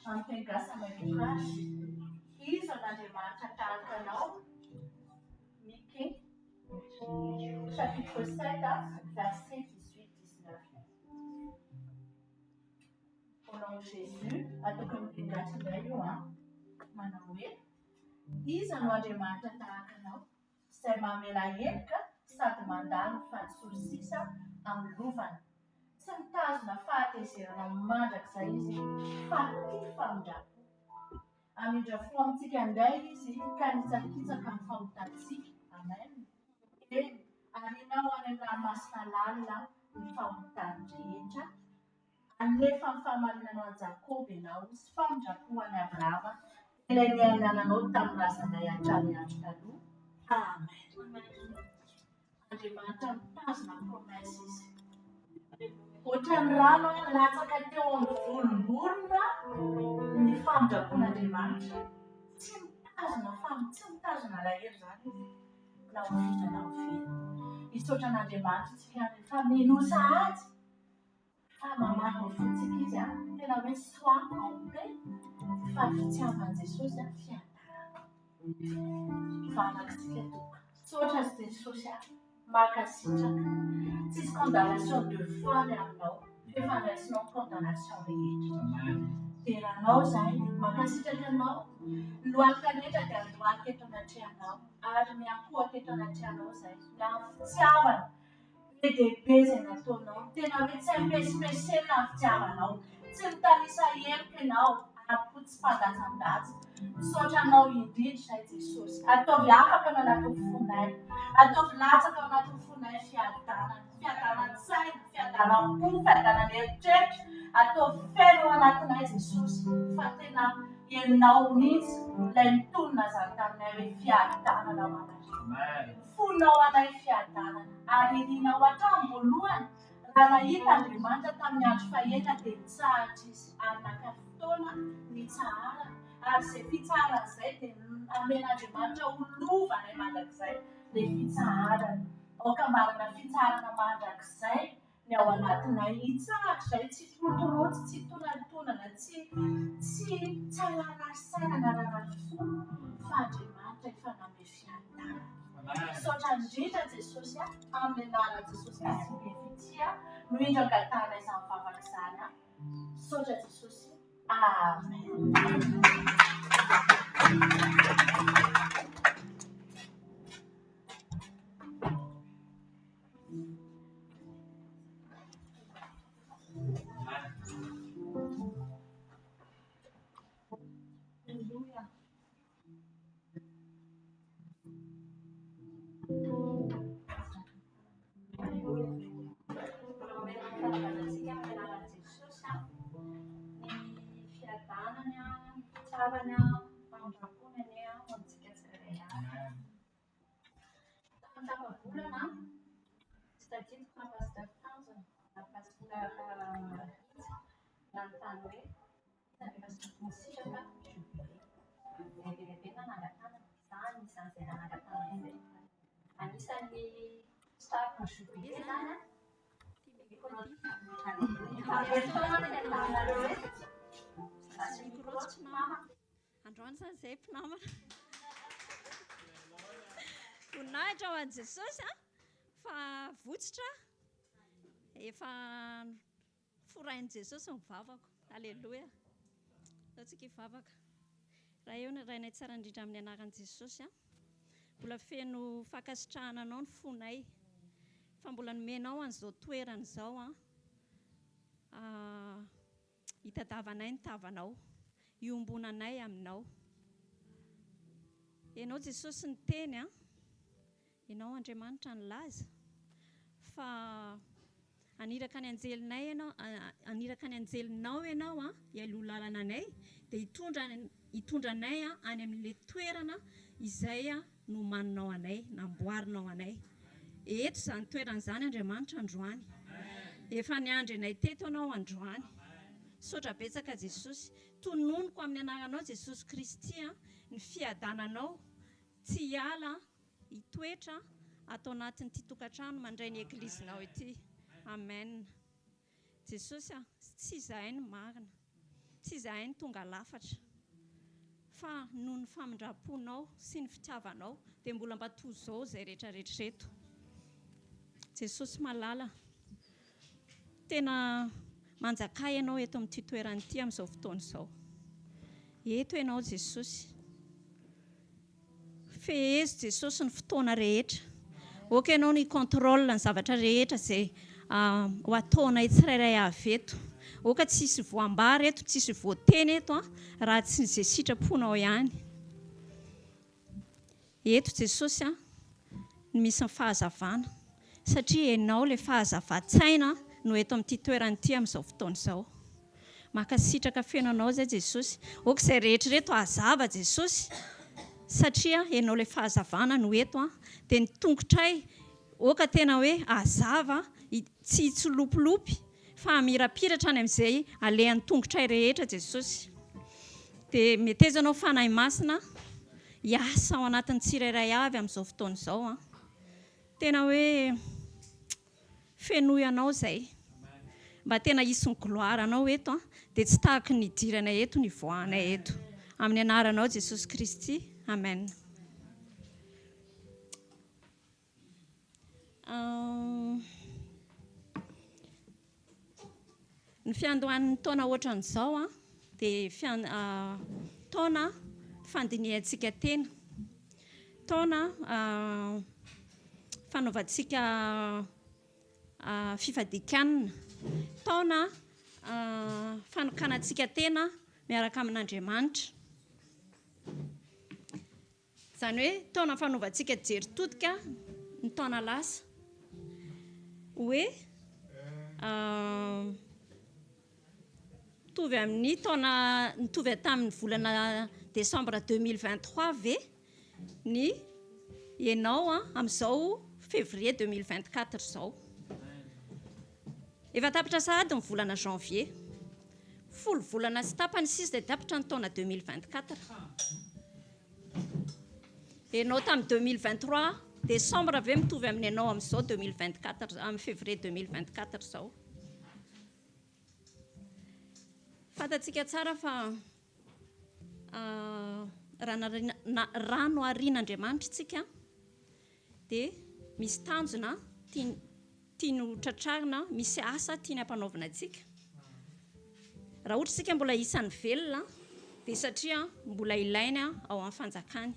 Amin'ny teny gasy hamakiako azy. Iza no Andriamanitra tahaka anao? Mickey chapitre 7 verset 18 19. Au nom de Jésus, ataoko amin'ny teny gasy indray io an. Manao hoe, Iza no Andriamanitra tahaka anao, izay mamela heloka sady mandà ny fahadisoany sisa amin'ny lovany? Tsy mitazona fahatezerana mandrakizay izy, fa tia famindram-po. Hamindra fo amintsika indray izy ka hanitsakitsaka ny fahotantsika. Amen. Eny, arianao any amin'ny ranomasina lalina ny fahotany rehetra. Hanefa ny fahamarinanao an'i Jakoba ianao sy famindram-po an'i Abrahama, ilay niainananao tamin'ny razanay hatramin'ny andro taloha. Amen. Andriamanitra mitazona ny promesse izy. Ohatran'ny rano latsaka teo amin'ny volom-borona ny famindram-pon'Andriamanitra. Tsy mitazona fam, tsy mitazona alahelo izany izy na oviana na oviana. Misaotra an'Andriamanitra isika fa minoa sahady fa mamaha ny fontsika izy an, tena hoe sois en paix fa fitiavan'i Jesosy an, fiadanana. Vavaka isika tompoko. Misaotra azy Jesosy a, mankasitraka. Tsisy condamnation de foi ny aminao, f'efa nraisinao ny condamnation rehetra. Dera anao izahay, mankasitraka anao. Ny lohalika rehetra dia andohalika eto anatrehanao, ary miankohoka eto anatrehanao izahay. Ny amin'ny fitiavana. Be dia be izay nataonao. Tena hoe tsy ampesimpesenina ny fitiavanao. Tsy mitanisa heloka ianao ary koa tsy mpandatsandatsa. Misaotra anao indrindra izay Jesosy. Ataovy afaka ao anatin'ny fonay. Ataovy latsaka ao anatin'ny fonay fiadanana. Fiadanan-tsaina, fiadanam-po, fiadanan'eritreritra. Ataovy feno ao anatinay Jesosy fa tena ianao mihitsy ilay nitonona izany taminay hoe fiadanana ho anareo. Fonao anay fiadanana. Ary irinao hatramin'ny voalohany, raha nahita Andriamanitra tamin'ny andro fahenina dia nitsahatra Izy ary naka fotoana nitsaharana, ary izay fitsaharana izay dia nomen'Andriamanitra ho lovanay mandrakizay ilay fitsaharana. Aoka manana fitsaharana mandrakizay ny ao anatinay hitsahatra izay tsy torotoroty, tsy tonantonana, tsy tsy tsy hararary saina na hararary fo fa Andriamanitra efa nanome fiadanana. Misaotra indrindra Jesosy a, amin'ny anaran'i Jesosy Kristy be fitia no indro angatahanay izany vavaka izany a. Misaotra Jesosy. Amen. Aleloia. Aleloia. Mbola mamerina ny fanambarantsika amin'ny anaran'i Jesosy ny fiadanany, ny fitiavany, ny famindram-pony anie ho amintsika tsirairay avy. Tamin'ny tapa-bolana, tsy tadidiko na Pasteur Tanjona na Pasteur Rija nanontany hoe iza no efa nisitraka jubilé. Be dia be nanangan-tanana, izaho anisan'izay nanangan-tanana izay. Anisan'ny staff-n'ny jubilé izany aho. Herintaona no nianareo hoe za sy micro tsy mpinamana. Androany izany izay mpinamana. Voninahitra ho an'i Jesosy a, fa votsotra efa forain'i Jesosy ny vavako. Aleloia. Ataontsika hivavaka. Ray eo ny Rainay tsara indrindra amin'ny anaran'i Jesosy a. Mbola feno fankasitrahana anao ny fonay fa mbola nomenao an'izao toerana izao a. Hitadavanay ny tavanao, iombonanay aminao. Ianao Jesosy niteny an, Ianao Andriamanitra nilaza fa haniraka ny anjelinay Ianao, haniraka ny anjelinao Ianao an, hialoha lalana anay, dia hitondra hitondra anay any amin'ilay toerana izay nomaninao anay, namboarinao anay. Eto izany toerana izany Andriamanitra androany. Efa niandry anay teto Ianao androany. Misaotra betsaka Jesosy. Tononiko amin'ny anaranao Jesosy Kristy ny fiadananao tsy hiala hitoetra ato anatin'ity tokantrano mandray ny eglizinao ity. Amen. Jesosy a, tsy izahay no marina. Tsy izahay no tonga lafatra fa noho ny famindram-ponao sy ny fitiavanao dia mbola mba toa izao izay rehetra rehetra ireto. Jesosy malala, tena manjakà Ianao eto amin'ity toerana ity amin'izao fotoana izao. Eto Ianao Jesosy. Fehezo Jesosy ny fotoana rehetra. Ok ianao no hi-control ny zavatra rehetra izay ho ataonay tsirairay avy eto. Ok tsy hisy voambara eto, tsy hisy voateny eto an, raha tsy izay sitraponao ihany. Eto Jesosy an, no misy ny fahazavana, satria ianao ilay fahazavan-tsaina no eto amin'ity toerana ity amin'izao fotoana izao. Mankasitraka feno anao zay Jesosy. Ok izay rehetra ireto hazava Jesosy satria ianao ilay fahazavana no eto an. Dia ny tongotray ok tena hoe hazava tsy hitsilopilopy fa hamirapiratra any amin'izay alehan'ny tongotray rehetra Jesosy. Dia meteza anao Fanahy Masina hiasa ao anatin'ny tsirairay avy amin'izao fotoana izao an. Tena hoe Fenoy anao izay. Mba tena hisy ny gloire anao eto an, dia tsy tahaky ny nidiranay eto ny hivoahanay eto. Amin'ny anaranao Jesosy Kristy. Amen. Ny fiandohan'ny taona ohatran'izao an, dia taona fandinihantsika tena, taona fanaovantsika fifadian-kanina, taona fanokanantsika tena miaraka amin'Andriamanitra. Izany hoe taona fanaovantsika jery todika ny taona lasa. Hoe mitovy amin'ny taona nitovy tamin'ny volana décembre 2023 ve ny ianao amin'izao février 2024 izao? Efa tapitra sahady ny volana janvier. Folo volana sy tapany sisa dia tapitra ny taona 2024. Ianao tamin'ny 2023 décembre ve mitovy amin'ny ianao amin'izao 2024 amin'ny février 2024 izao? Fantatsika tsara fa raha raha noharian'Andriamanitra isika dia misy tanjona tiany tiany ho tratrarina, misy asa tiany hampanaovina antsika. Raha ohatra isika mbola isan'ny velona dia satria mbola ilainy ao amin'ny fanjakany.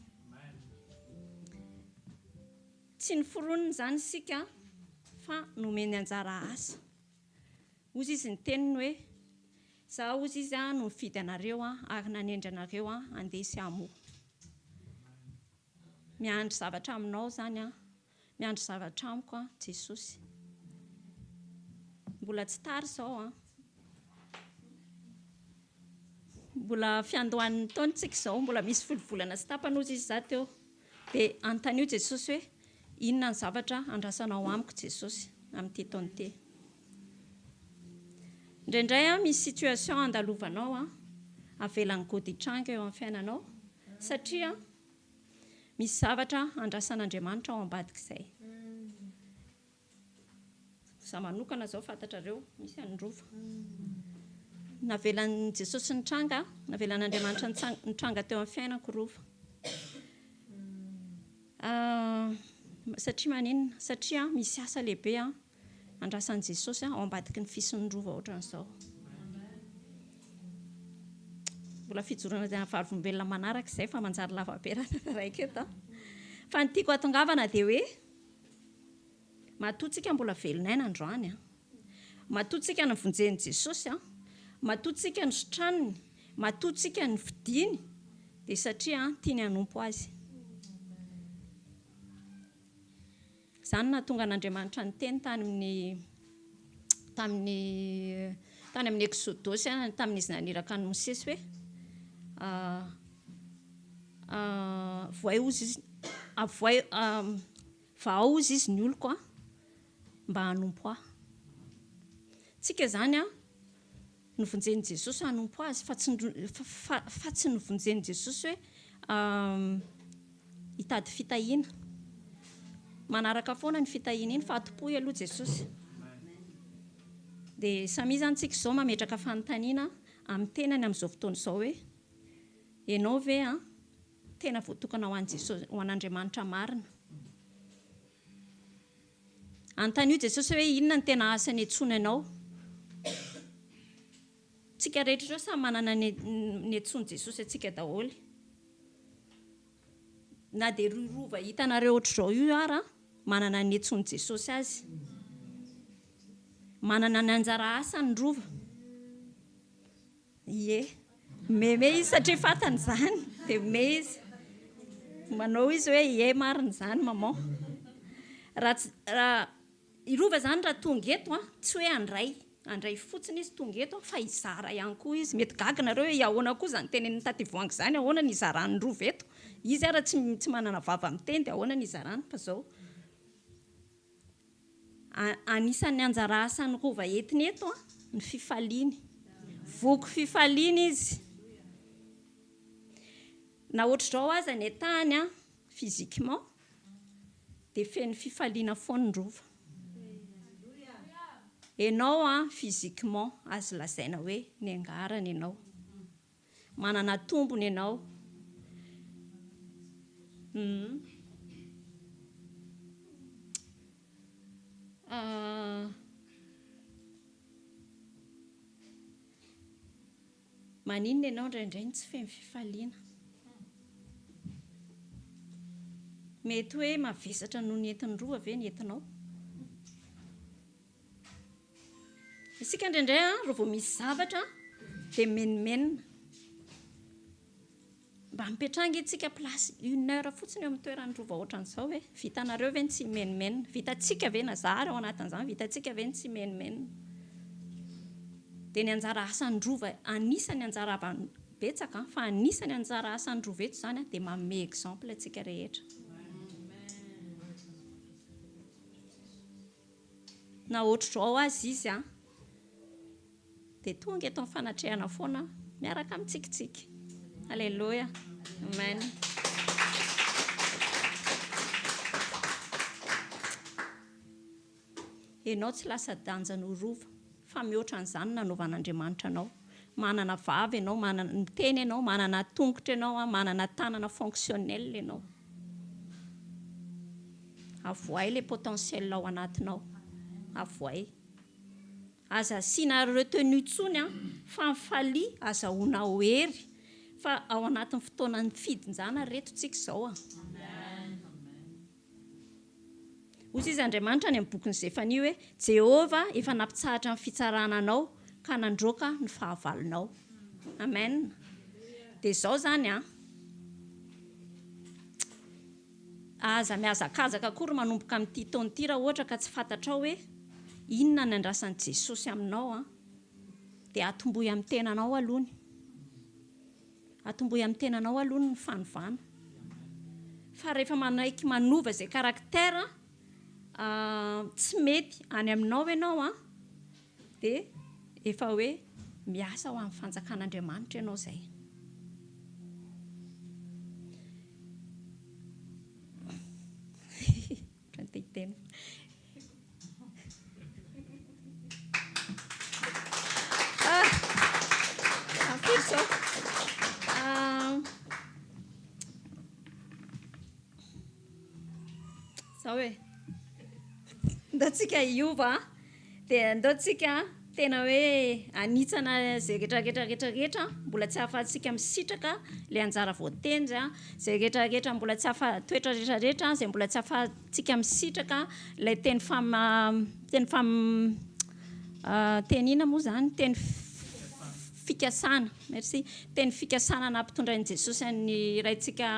Tsy noforoniny izany isika fa nomeny anjara asa. Hozy izy niteny hoe, Izaho hozy izy no nifidy anareo ary nanendry anareo handeha sy hamoa. Miandry zavatra aminao izany aho. Miandry zavatra amiko aho Jesosy. Mbola tsy tara izao an. Mbola fiandohan'ny taona tsika izao, mbola misy folo volana sy tapany hozy izy za teo. Dia anontanio Jesosy hoe inona ny zavatra andrasanao amiko Jesosy amin'ity taona ity. Indraindray an misy situation andalovanao an, avelan'i God hitranga eo amin'ny fiainanao satria Misy zavatra andrasan'Andriamanitra ao ambadik'izay. Za manokana zao fantatrareo, misy an'i Rova. Navelan'i Jesosy nitranga, navelan'Andriamanitra nitranga teo amin'ny fiainako Rova. Satria maninona? Satria misy asa lehibe Andrasan'i Jesosy ao ambadiky ny fisin'ny rova ohatran'izao. Mbola fijoroana tena vavolombelona manaraka izay fa manjary lava be raha tantaraiko eto. Fa ny tiako hatongavana dia hoe matoa tsika mbola velon'aina androany an. Matoa tsika novonjen'i Jesosy an. Matoa tsika nositraniny, matoa tsika nofidiny dia satria tiany hanompo azy. Izany no nahatonga an'Andriamanitra niteny tany amin'ny tamin'ny tany amin'ny Eksodosy tamin'izy naniraka an'i Mosesy hoe avoay hozy izy avoay vahao hozy izy ny oloko mba hanompo ahy. Tsika izany an Novonjen'i Jesosy hanompo Azy fa tsy fa tsy novonjen'i Jesosy hoe hitady fitahiana. Manaraka foana ny fitahiana iny fa atompoy aloha Jesosy. Dia samia izany tsika izao mametraka fanontaniana amin'ny tenany amin'izao fotoana izao hoe, ianao ve an, tena voatokana ho an'i Jesosy, ho an'Andriamanitra marina? Anontanio Jesosy hoe inona no tena asa niantsoany anao? Tsika rehetra ireo samy manana ny niantsoan'i Jesosy antsika daholo. Na dia roa rova hitanareo ohatr'izao io ara, manana ny niantsoan'i Jesosy azy. Manana ny anjara asany ny rova. Ie. Meme izy satria fantany izany, dia me izy. Manao izy hoe ie marina izany maman. Raha tsy, raha, i Rova izany raha tonga eto an, tsy hoe handray, handray fotsiny izy tonga eto fa hizara ihany koa izy. Mety gaga nareo hoe ahoana koa izany tenenin'i Tativoangy izany, ahoana ny hizaran'i Rova eto? Izy ara tsy, tsy manana vava miteny dia ahoana ny hizarany fa izao. Anisan'ny anjara asan'ny Rova entiny eto ny fifaliany. Voky fifaliana izy. Na ohatr'izao aza ny état-ny physiquement dia feno fifaliana foana ny Rova. Ianao physiquement azo lazaina hoe niangarana ianao. Manana tombony ianao. Hum. Ah. Maninona ianao indraindray no tsy feno fifaliana? Mety hoe mavesatra noho ny entin'ny rova ve ny entinao? Isika indraindray an, raha vao misy zavatra dia mimenomenona. Mba mipetraha ange tsika place une heure fotsiny eo amin'ny toeran'ny rova ohatran'izao e. Vitanareo ve ny tsy himenomenona? Vitantsika ve na za ary ao anatin'izany, vitantsika ve ny tsy himenomenona? Dia ny anjara asan'ny rova, anisan'ny anjara betsaka an, fa anisan'ny anjara asan'ny rova eto izany an, dia manome exemple antsika rehetra. Na ohatr'izao aza izy an, dia tonga eto amin'ny fanatrehana foana miaraka mitsikitsiky. Aleloia. Amen. Ianao tsy lasa-danja noho rova, fa mihoatra an'izany no nanaovan'Andriamanitra anao. Manana vava ianao, manana, miteny ianao, manana tongotra ianao, manana tanana fonctionnel ianao. Avoahy ilay potentiel ao anatinao. Avoahy. Aza asiana retenue intsony an, fa mifalia azahoanao hery fa ao anatin'ny fotoanan'ny fidinjana ry reto tsika izao an. Hoy izy Andriamanitra any amin'ny bokin'i Zefania hoe, Jehovah efa nampitsahatra ny fitsarana anao ka nandroaka ny fahavalonao. Amen. Dia izao izany an. Aza mihazakazaka akory manomboka amin'ity taona ity raha ohatra ka tsy fantatrao hoe inona ny andrasan'i Jesosy aminao an. Dia atombohy amin'ny tenanao aloha ny. Atombohy amin'ny tenanao aloha ny fanovana. Fa rehefa manaiky manova izay caractère tsy mety any aminao ianao an, dia efa hoe miasa ho an'ny fanjakan'Andriamanitra ianao izay. Ohatran'ny te hiteny. Ah, firy izao? Ah, zao e. Ndao tsika hiova dia andao tsika tena hoe hanitsana izay rehetra rehetra rehetra rehetra mbola tsy ahafahantsika misitraka ilay anjara voatendry, izay rehetra rehetra mbola tsy afa toetra rehetra rehetra izay mbola tsy ahafahantsika misitraka ilay teny fam teny fam teny inona moa izany teny fikasana merci teny fikasana nampitondrain'i Jesosy an'ny raintsika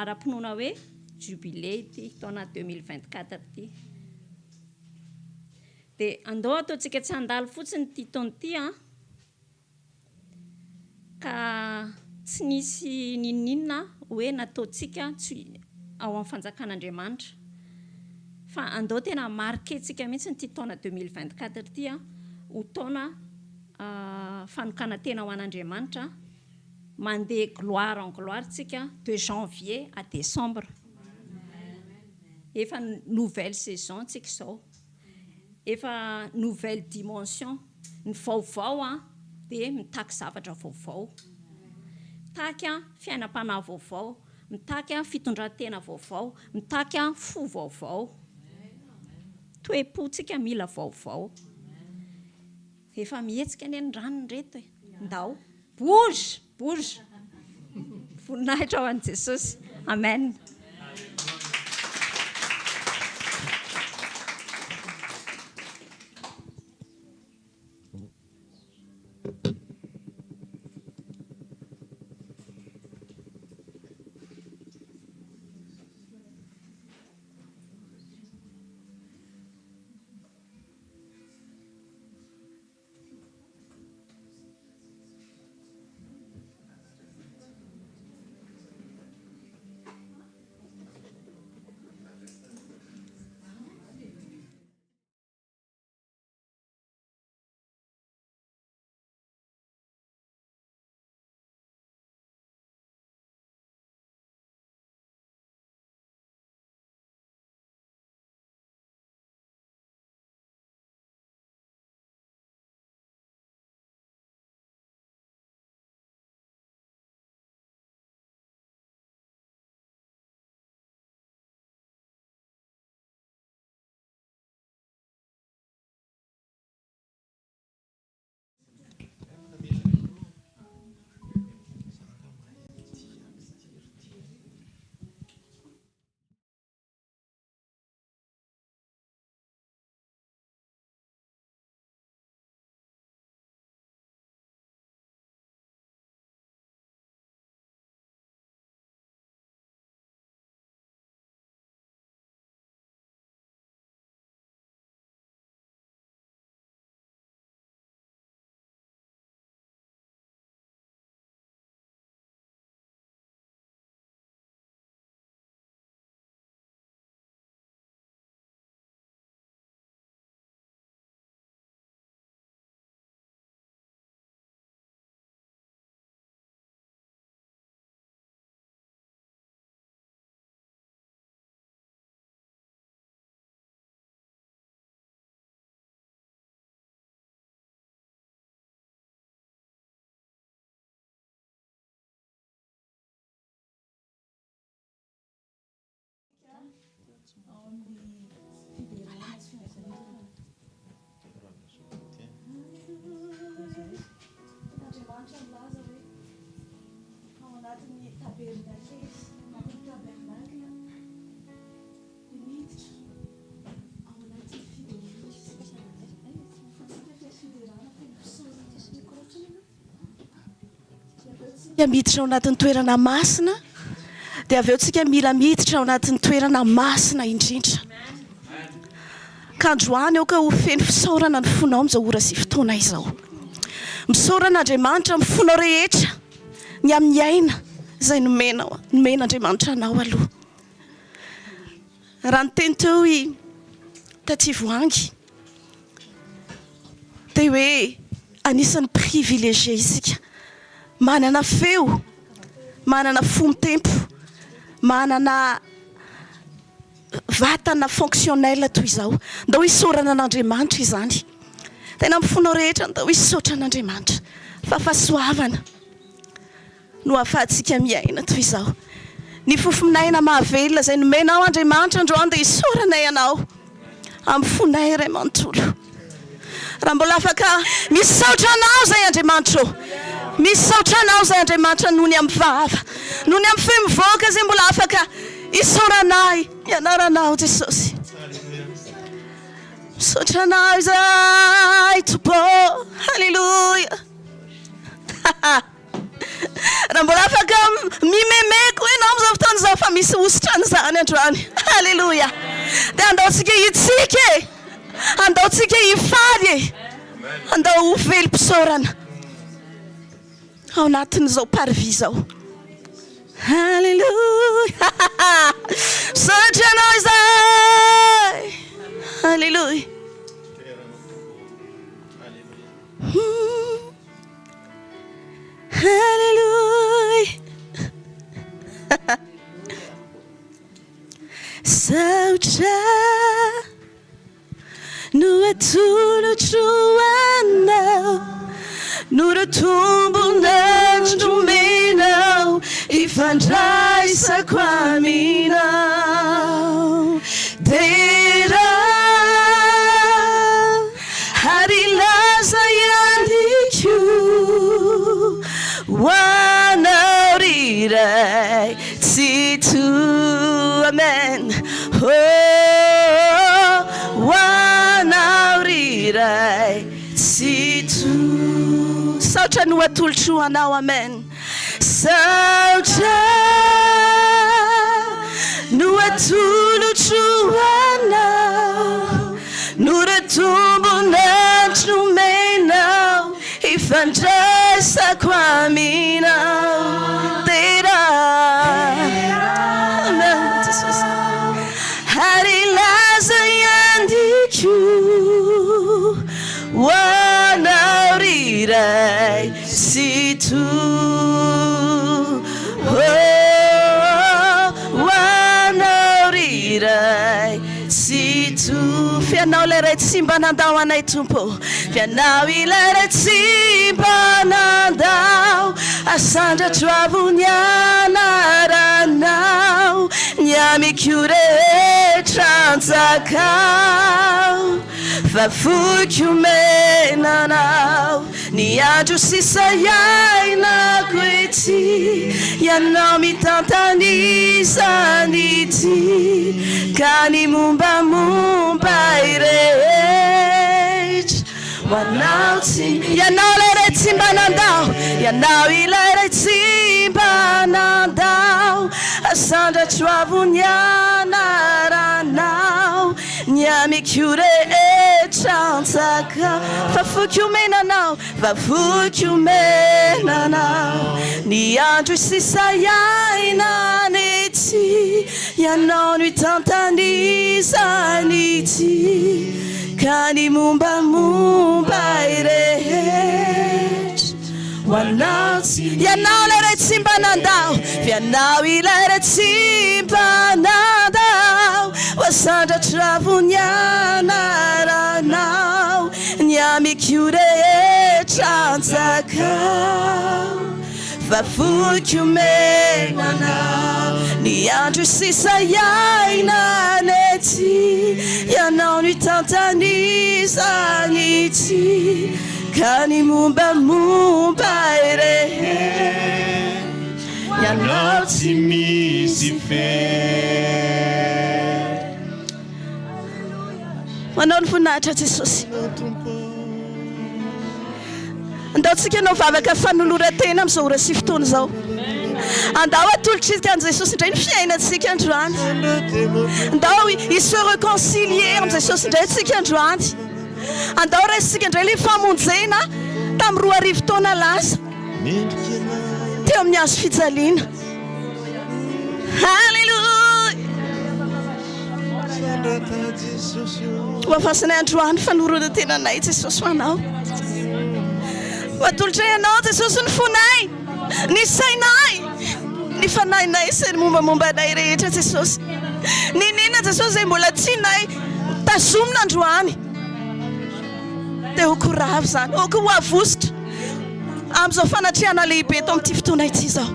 ara-pinoana hoe jubilé ity taona 2024 ity. Dia andao ataontsika tsy handalo fotsiny ity taona ity an, ka tsy nisy n'inon'inona hoe nataontsika tsy ao amin'ny fanjakan'Andriamanitra. Fa andao tena marquer-tsika mihitsy ity taona 2024 ity an, ho taona fanokanan-tena ho an'Andriamanitra, mandeha gloire en gloire tsika de janvier à décembre. Efa nouvelle saison tsika izao. Efa nouvelle dimension. Ny vaovao an, dia mitaky zavatra vaovao. Mitaky fiainam-panahy vaovao, mitaky fitondran-tena vaovao, mitaky fo vaovao. Toe-pontsika mila vaovao. Efa mihetsika anie ny ranony ireto e. Ndao. Bouge! Bouge! Voninahitra ho an'i Jesosy. Amen. Andriamanitra milaza hoe ao anatin'ny tabernakely, anatin'ny tabernacle, dia miditra ao anatin'ny fiderana isika. Fa tsika feno fiderana, feno fisaorana. Tsika miditra ao anatin'ny toerana masina, dia avy eo tsika mila miditra ao anatin'ny toerana masina indrindra. Ka androany aoka ho feno fisaorana ny fonao amin'izao ora sy fotoana izao. Misaora an'Andriamanitra amin'ny fonao rehetra ny amin'ny aina izay nomenao, nomen'Andriamanitra anao aloha. Raha niteny teo i Tatie Voahangy dia hoe anisan'ny privilégié isika, manana feo, manana fo mitempo, manana vatana fonctionnel toy izao. Ndao hisaorana an'Andriamanitra izany. Tena amin'ny fonao rehetra ndao hisaotra an'Andriamanitra fa fahasoavana. no ahafahantsika miaina toy izao. Ny fofon'aina mahavelona izay nomenao Andriamanitra androany dia isaoranay Anao amin'ny fonay iray manontolo. Raha mbola afaka misaotra Anao izay Andriamanitra ô, misaotra Anao izay Andriamanitra noho ny amin'ny vava, noho ny amin'ny feo mivoaka izay mbola afaka isaoranay ny anaranao Jesosy. Misaotra Anao izahay Tompo ô, Haleloia. Raha mbola afaka mimeme koa ianao amin'izao fotoana izao fa misy hosotra an'izany androany. Haleloia. Dia andao tsika hitsiky e. Andao tsika hifaly e. Andao ho velom-pisaorana ao anatin'izao parvis izao. Haleloia. Misaotra anao izahay. Haleloia. Haleloia. Saotra no atolotro anao. Noho ireo tombon'andro nomenao ifandraisako aminao. Dera ary laza ihany koa ho anao ry Ray Tsitoha. Amen. Oh, ho anao ry Ray Tsitoha. Saotra no atolotro ho anao. Amen. Saotra no atolotro ho anao, noho ireo tombon'andro nomenao hifandraisako aminao. Dera, Amen Jesosy. Ary laza ihany koa ho anao ry Ray. Tsitoha ho anao ry Ray Tsitoha. F'ianao ilay Ray tsy mba nandao anay Tompo ô. F'ianao ilay Ray tsy mba nandao. Asandratro avo ny anaranao. Ny amiko rehetra anjakao. Fa foiko omena anao. Ny andro sisa iainako ety, Ianao mitantana izany ity, Ka ny mombamomba ahy rehetra ho anao tsy. Ianao ilay Ray tsy mba nandao, Ianao ilay Ray tsy mba nandao, Asandratro avo ny anaranao. Ny amiko rehetra antsaka. Fa foiko omena anao, fa foiko omena anao. Ny andro sisa iainana ety, Ianao no hitantana izany ity. Ka ny mombamomba ahy rehetra ho anao tsy. Ianao ilay Ray tsy mba nandao, Ianao ilay Ray tsy mba nandao, Ho asandratra avo ny anaranao, Ny amiko rehetra anjakao, Fa foiko omena anao, Ny andro sisa iainana ety, Ianao no hitantana izany ity. Ka ny mombamomba ahy rehetra, ianao tsy misy fetra. Ho anao ny voninahitra Jesosy. Andao tsika hanao vavaka fanoloran-tena amin'izao ora sy fotoana izao. Andao atolotr'isika an'i Jesosy indray ny fiainantsika androany. Andao hi-se reconcilier amin'i Jesosy indray tsika androany. Andao raisintsika indray ilay famonjena tamin'ny 2000 taona lasa teo amin'ny hazo fijaliana. Haleloia! Ho afasinay androany fanoloran-tenanay Jesosy ho Anao. Ho atolotray Anao Jesosy ny fonay, ny sainay, ny fanahinay sy ny mombamomba anay rehetra Jesosy. Niniana Jesosy izay mbola tianay tazomina androany dia ho koravo izany, aoka ho avositra amin'izao fanatrehana lehibe eto amin'ity fotoana ity izao.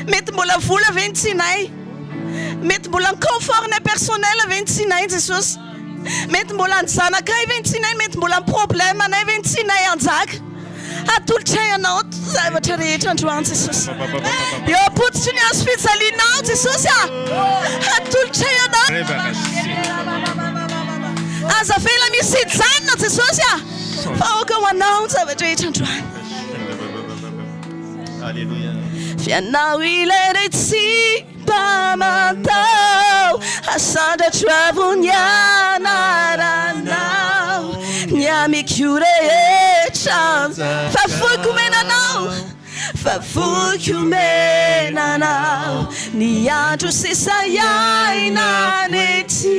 Mety mbola vola ve ny tianay? Mety mbola ny confort-nay personnel ve ny tianay Jesosy? Mety mbola ny zanakay ve ny tianay? Mety mbola ny problème-nay ve ny tianay hanjaka? Atolotray Anao zavatra rehetra androany Jesosy. Eo am-pototry ny hazo fijalianao Jesosy ah. Atolotray Anao. Aza avela misy hijanona Jesosy ah. Fa aoka ho Anao ny zavatra rehetra androany. F'ianao ilay Ray tsy mba mantao, Asandratro avo ny anaranao, Ny amiko rehetra Fa foiko omena anao, Fa foiko omena anao, Ny andro sisa iainana ety.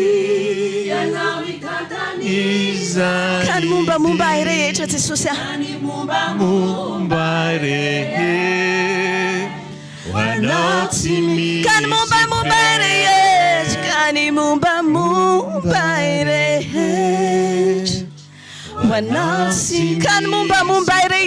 Ka ny mombamomba ahy rehetra Jesosy ah. Momba ahy rehetra. Ho anao tsy misy Ka ny mombamomba ahy rehetra, ka ny mombamomba ahy rehetra. Ho anao tsy, ka ny mombamomba ahy rehetra.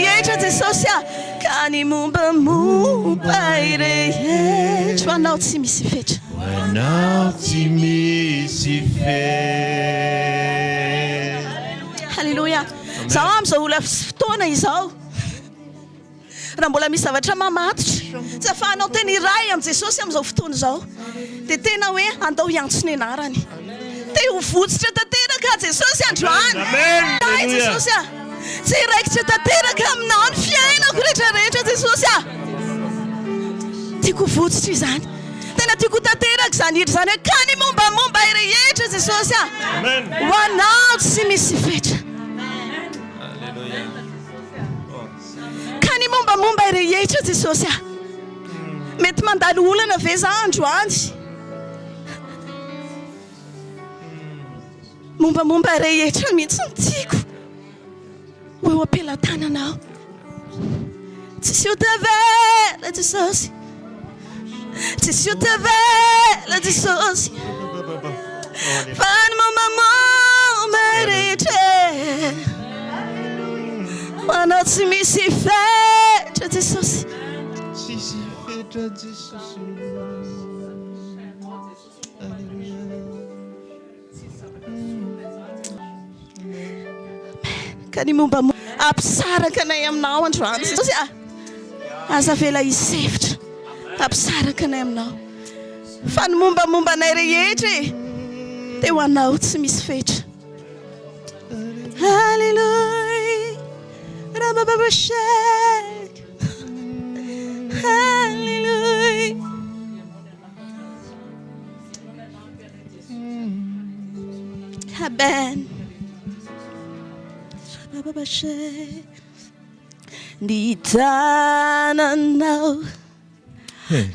Jesosy a! Ka ny mombamomba ahy rehetra ho anao tsy misy fetra. Ho anao tsy misy fetra. Haleloia! Zaho amin'izao ora sy fotoana izao, raha mbola misy zavatra mamatotra, tsy ahafahanao teny iray amin'i Jesosy amin'izao fotoana izao, dia tena hoe andao hiantso ny anarany. Te ho votsotra tanteraka aho Jesosy androany. Ahy Jesosy ah. Tsy hiraikitra tanteraka aminao ny fiainako rehetra rehetra Jesosy ah. Tiako ho votsotra izany. Tena tiako ho tanteraka izany hira izany hoe ka ny mombamomba ahy rehetra Jesosy ah. Ho anao tsy misy fetra. Ka ny mombamomba ahy rehetra Jesosy ah. Mety mandalo olana ve za androany? Mombamomba rehetra mihitsy no tiako ho eo am-pelatananao. Tsisy ho tavela Jesosy. Tsisy ho tavela Jesosy. Fa ny mombamomba rehetra ho anao tsy misy fetra Jesosy. Tsisy fetra Jesosy. Ka ny momba hampisaraka anay aminao androany Jesosy ah. Aza avela hisefotra hampisaraka anay aminao. Fa ny mombamomba anay rehetra e, dia ho anao tsy misy fetra. Alléluia. Rabababashek. Alléluia. Amen. Ny tananao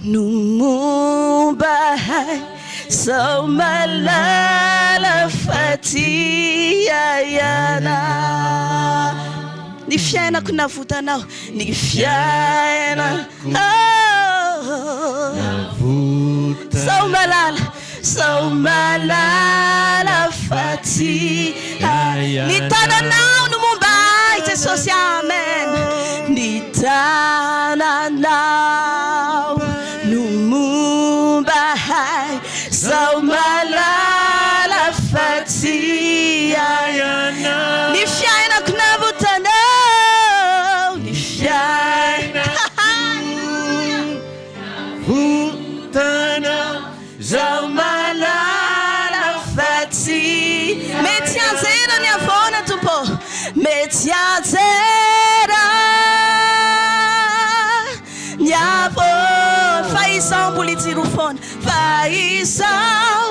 no momba ahy sao malala fa tia ianao. Ny fiainako navotanao, ny fiainako. Sao malala, sao malala fa tsy Ny tananao no momba ahy Jesosy Amen Ny tananao no momba ahy Sao malala fa tsy Ny fiainako navotanao Ny fiainako Votana Zaho mahalala fa tsy Mety hianjera ny havoana Tompo ô Mety hianjera ny havoana Fa izaho mbola hijoro foana Fa izaho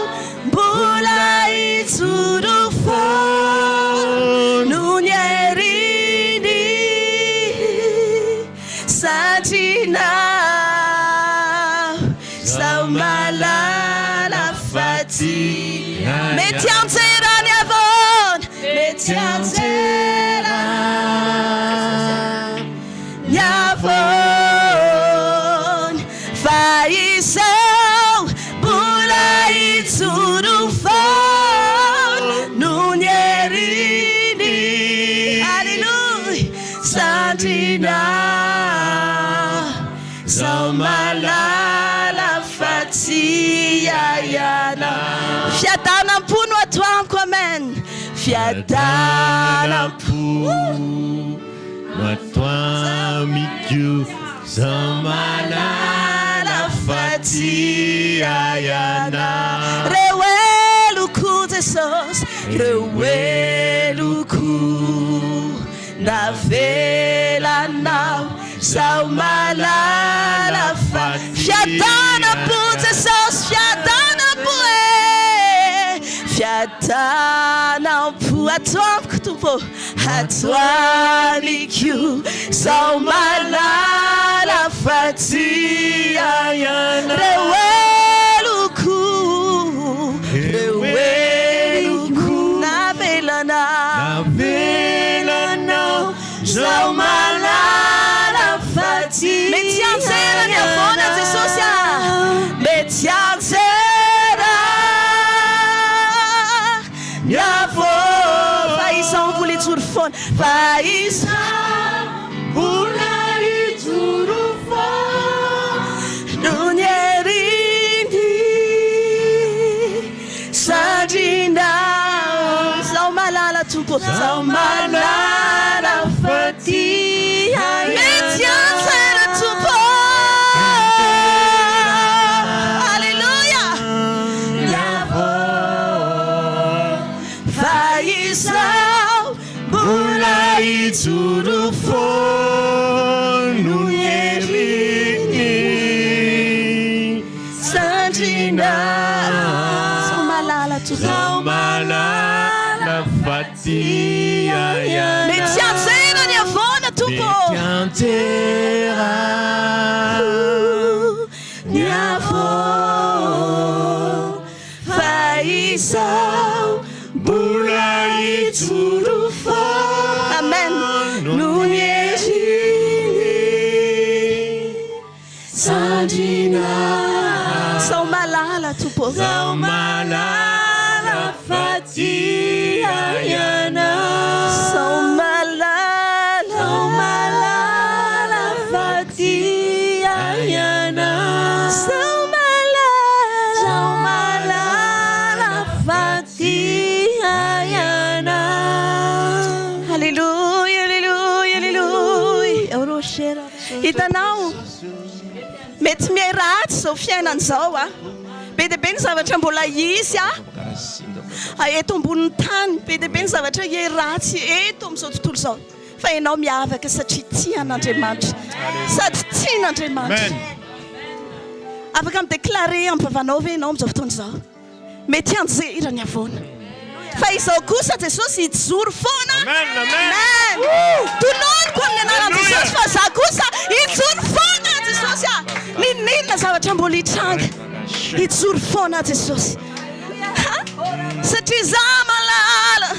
mbola hijoro foana Noho ny heriny Satria zaho mahalala fa tsy Mety hianjera ny havoana Mety hianjera ny havoana Fa izaho mbola hijoro foana Noho ny heriny Alléluia Sandrina Zaho mahalala fa tsy iaiana. Fiadanam-po no ato amiko amen. Fiadanam-po no ato amiko. Zaho mahalala fa tsy iaiana. Reo heloko Jesosy, reo heloko. Navelanao zaho mahalala fa Fiadanam-po Jesosy fiadanam-po e Fiadanam-po ato amiko Tompo ô Ato amiko zaho mahalala fa tsy Reo heloko Reo heloko Navelanao Navelanao Zaho mahalala fa tsy Mety hianjera ny havoana Jesosy ah Mety hianjera ny havoana Fa izaho mbola hijoro foana Fa izaho mbola. Hianjera ny havoana fa izaho mbola hijoro foana. Amen. Noho ny heriny Sandrina. Sao malala Tompo. Sao malala fa tia ianao. Sao malala. Sao malala fa tia ianao. Sao malala. Sao malala fa tia ianao. Alléluia, alléluia, alléluia. Hitanao, mety mihay ratsy izao fiainana izao a. Be dia be ny zavatra mbola hisy a. Eto ambonin'ny tany, be dia be ny zavatra hihay ratsy eto amin'izao tontolo izao. Fa ianao miavaka satria tia an'Andriamanitra. Sady tian'Andriamanitra. Afaka mi-déclarer amin'ny vavanao ve ianao amin'izao fotoana izao? Mety hianjera ny havoana. Fa izao kosa Jesosy hijoro foana. Amen. Tononiko amin'ny anaran'i Jesosy fa za kosa hijoro foana Jesosy ah. N'inon'inona zavatra mbola hitranga. Hijoro foana Jesosy. Ha? Satria za malala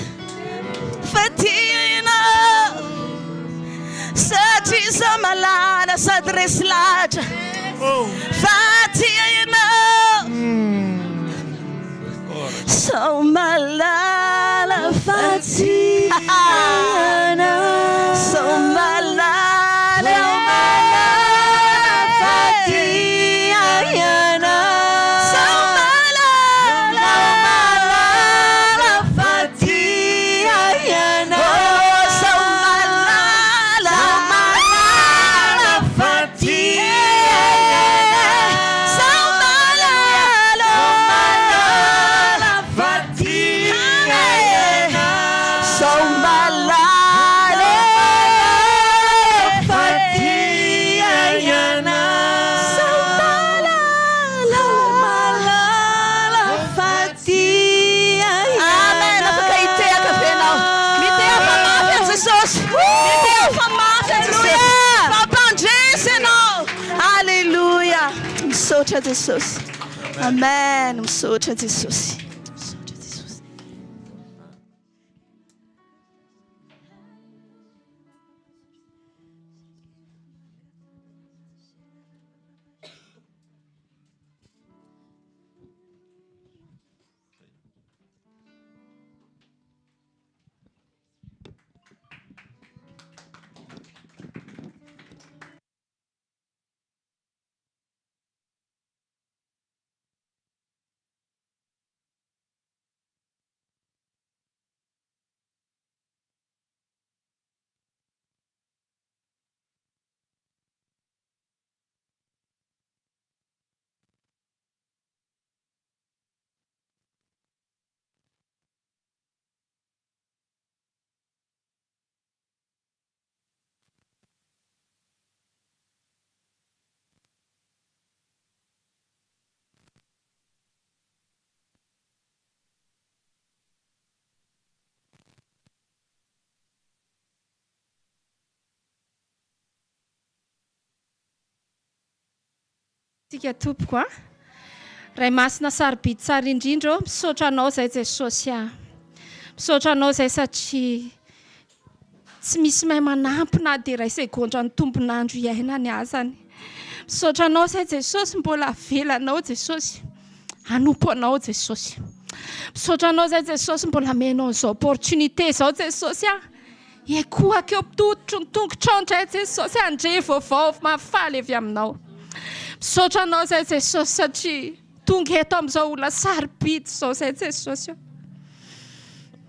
fa tia ianao. Satria za malala sady resy lahatra fa tia ianao. Sao malala fa tia ianao. Sao malala fa tia ianao. Sao malala fa tia ianao. Sao malala fa tia ianao. Sao malala fa tia ianao. Sao malala fa tia ianao. Sao malala fa tia ianao. Amen. Afaka hitehaka ve ianao? Mitehafa mafy an'i Jesosy. Mitehafa mafy an'i Jesosy. Fa mpandresy ianao. Alléluia. Misaotra Jesosy. Amen. Misaotra Jesosy. Misaotra Jesosy. Tsika tompoko a. Ray masina sarobidy tsara indrindra ô, misaotra anao zay Jesosy a. Misaotra anao zay satria tsy misy mahay manampy na dia iray segondra ny tombon'andro iainany azany. Misaotra anao zay Jesosy mbola avelanao Jesosy hanompo anao Jesosy. Misaotra anao zay Jesosy mbola amenao an'izao opportunité izao Jesosy a. Hiekohaka eo am-tototry ny tongotrao indray Jesosy handre vaovao mahafaly avy aminao. Misaotra anao izay Jesosy satria tonga eto amin'izao olona sarobidy izao izay Jesosy ô.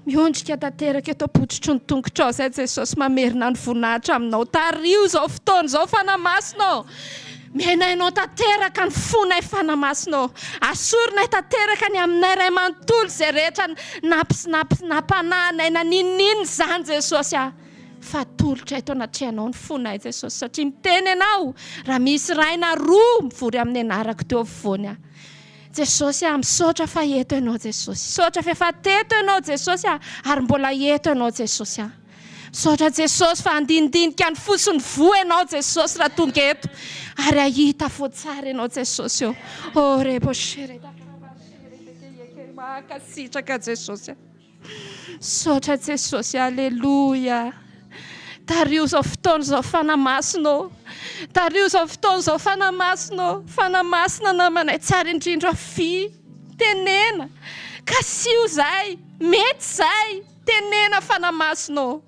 Miondrika tanteraka eto am-pototry ny tongotrao izay Jesosy mamerina ny voninahitra aminao. Tariho izao fotoana izao Fanahy Masina ô. Miainainao tanteraka ny fonay Fanahy Masina ô. Asorinay tanteraka ny aminay Ray manontolo izay rehetra nampanahy anay na n'inon'inona izany Jesosy a. Fa atolotra eto anatrehanao ny fonay Jesosy satria miteny Ianao raha misy iray na roa mivory amin'ny anarako teo afovoany aho. Jesosy a, misaotra fa eto Ianao Jesosy. Misaotra fa efa teto Ianao Jesosy a, ary mbola eto Ianao Jesosy a. Misaotra Jesosy fa handinidinika ny fo sy ny voa Ianao Jesosy raha tonga eto ary hahita fo tsara Ianao Jesosy ô. Oh rebo shere Mankasitraka Jesosy a. Misaotra Jesosy Aleloia. Tariho izao fotoana izao Fanahy Masina ô. Tariho izao fotoana izao Fanahy Masina ô. Fanahy Masina namanay tsara indrindra fy. Tenena. Kasiho izay. Mety izay. Tenena Fanahy Masina ô.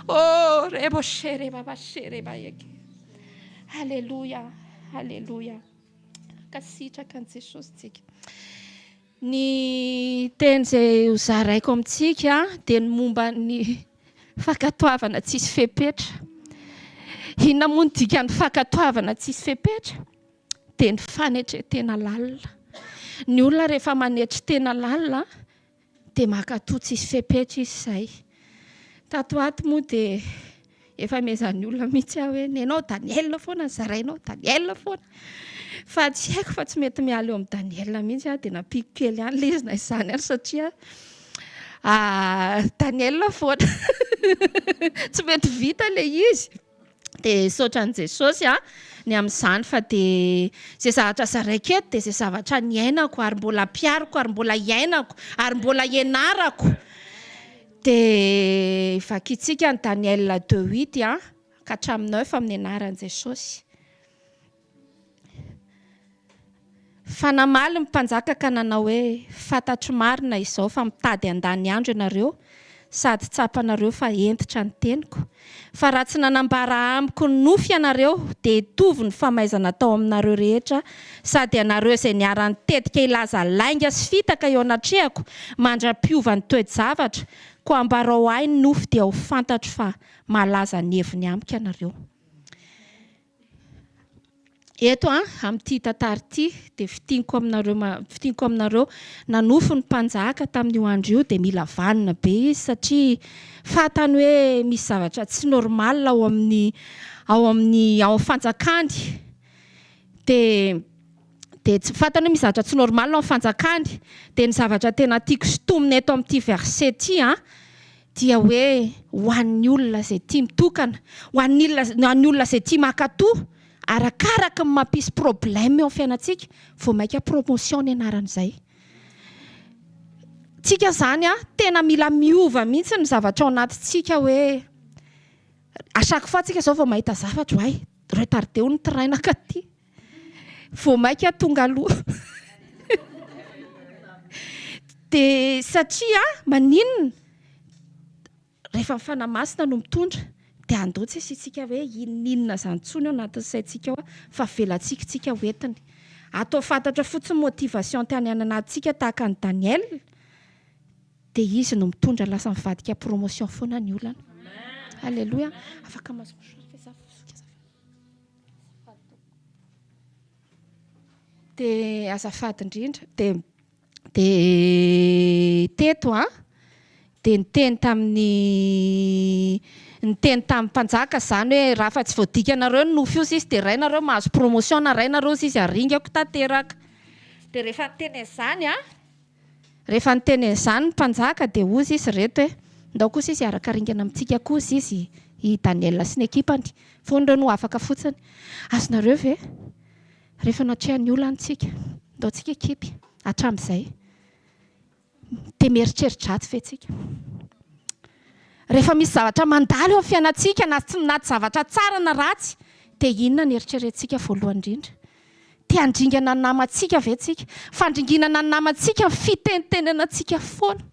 Oh rebo shere baba shere ba eke. Aleloia. Aleloia. Mankasitraka an'i Jesosy tsika. Ny teny izay ho zaraiko amintsika dia ny momba ny fankatoavana tsisy fepetra. Inona moa ny dikan'ny fankatoavana tsisy fepetra? Dia ny fanetren-tena lalina. Ny olona rehefa manetry tena lalina Dia mankatò tsisy fepetra izy izay. Tato ho ato moa dia efa mezan'ny olona mihitsy aho hoe nenao Daniel foana ny zarainao, Daniel foana. Fa tsy haiko fa tsy mety miala eo amin'i Daniel mihitsy aho dia nampiako kely ihany ilay izy na izany ary satria Daniel foana. Tsy mety vita ilay izy. Dia misaotra an'i Jesosy a, ny amin'izany fa dia izay zavatra zaraiko eto dia izay zavatra niainako ary mbola ampihariko ary mbola iainako ary mbola ianarako. Dia vakintsika ny Daniel deux huit a, ka hatramin'ny neuf amin'ny anaran'i Jesosy. Fa namaly ny mpanjaka ka nanao hoe, Fantatro marina izao fa mitady handany andro ianareo, sady tsapanareo fa hentitra ny teniko. Fa raha tsy nanambara amiko ny nofy ianareo, dia hitovy ny famaizana atao aminareo rehetra, sady ianareo izay niara-nitetika hilaza lainga sy fitaka eo anatrehako, mandra-piova ny toe-javatra. Koa ambarao ahy ny nofy dia ho fantatro fa mahalaza ny heviny amiko ianareo. Eto an, amin'ity tantara ity dia fintiniko aminareo fintiniko aminareo, nanofy ny mpanjaka tamin'io andro io dia mila vanona be izy satria fantany hoe misy zavatra tsy normal ao amin'ny ao amin'ny ao amin'ny fanjakany. Dia dia tsy fantany hoe misy zavatra tsy normal ao amin'ny fanjakany. Dia ny zavatra tena tiako sintomina eto amin'ity verset ity an, dia hoe ho an'ny olona izay tia mitokana, ho an'ny olona olona izay tia mankatò, arakaraky ny mampisy problème eo amin'ny fiainantsika, vao mainka promotion ny anaran'izay. Tsika izany an, tena mila miova mihitsy ny zavatra ao anatintsika hoe à chaque fois tsika izao vao mahita zavatra, oay, retardé hono ny train nakaty. Vao maika tonga aloha. Dia satria maninona? Rehefa ny Fanahy Masina no mitondra dia andao tsy asiantsika hoe inon'inona izany intsony ao anatin'ny saintsika ao fa avelantsika tsika ho entiny. Atao fantatra fotsiny motivation tiany hananantsika tahaka an'i Daniel dia izy no mitondra lasa mivadika promotion foana ny olana. Alléluia. Afaka mahazo mouchoir ve za? Dia azafady indrindra, dia dia teto an, dia niteny tamin'ny niteny tamin'ny mpanjaka izany hoe raha fa tsy voadikanareo ny nofy io sisa dia rainareo mahazo promotion na rainareo sisa aringako tanteraka. Dia rehefa niteny an'izany an, Rehefa niteny an'izany ny mpanjaka dia hozy izy ireto hoe, Ndao kosa izy hiaraka ringana amintsika koa hozy izy i Daniela sy ny ekipany, foana ireo no afaka fotsiny. Azonareo ve? Rehefa natrehan'ny olana isika, ndao tsika hikipy hatramin'izay. Dia mieritreri-dratsy ve isika? Rehefa misy zavatra mandalo eo amin'ny fiainantsika na tsy na zavatra tsara na ratsy dia inona no eritreretintsika voalohany indrindra? Te handringana ny namantsika ve tsika? Fandringinana ny namantsika ny fitenitenana antsika foana.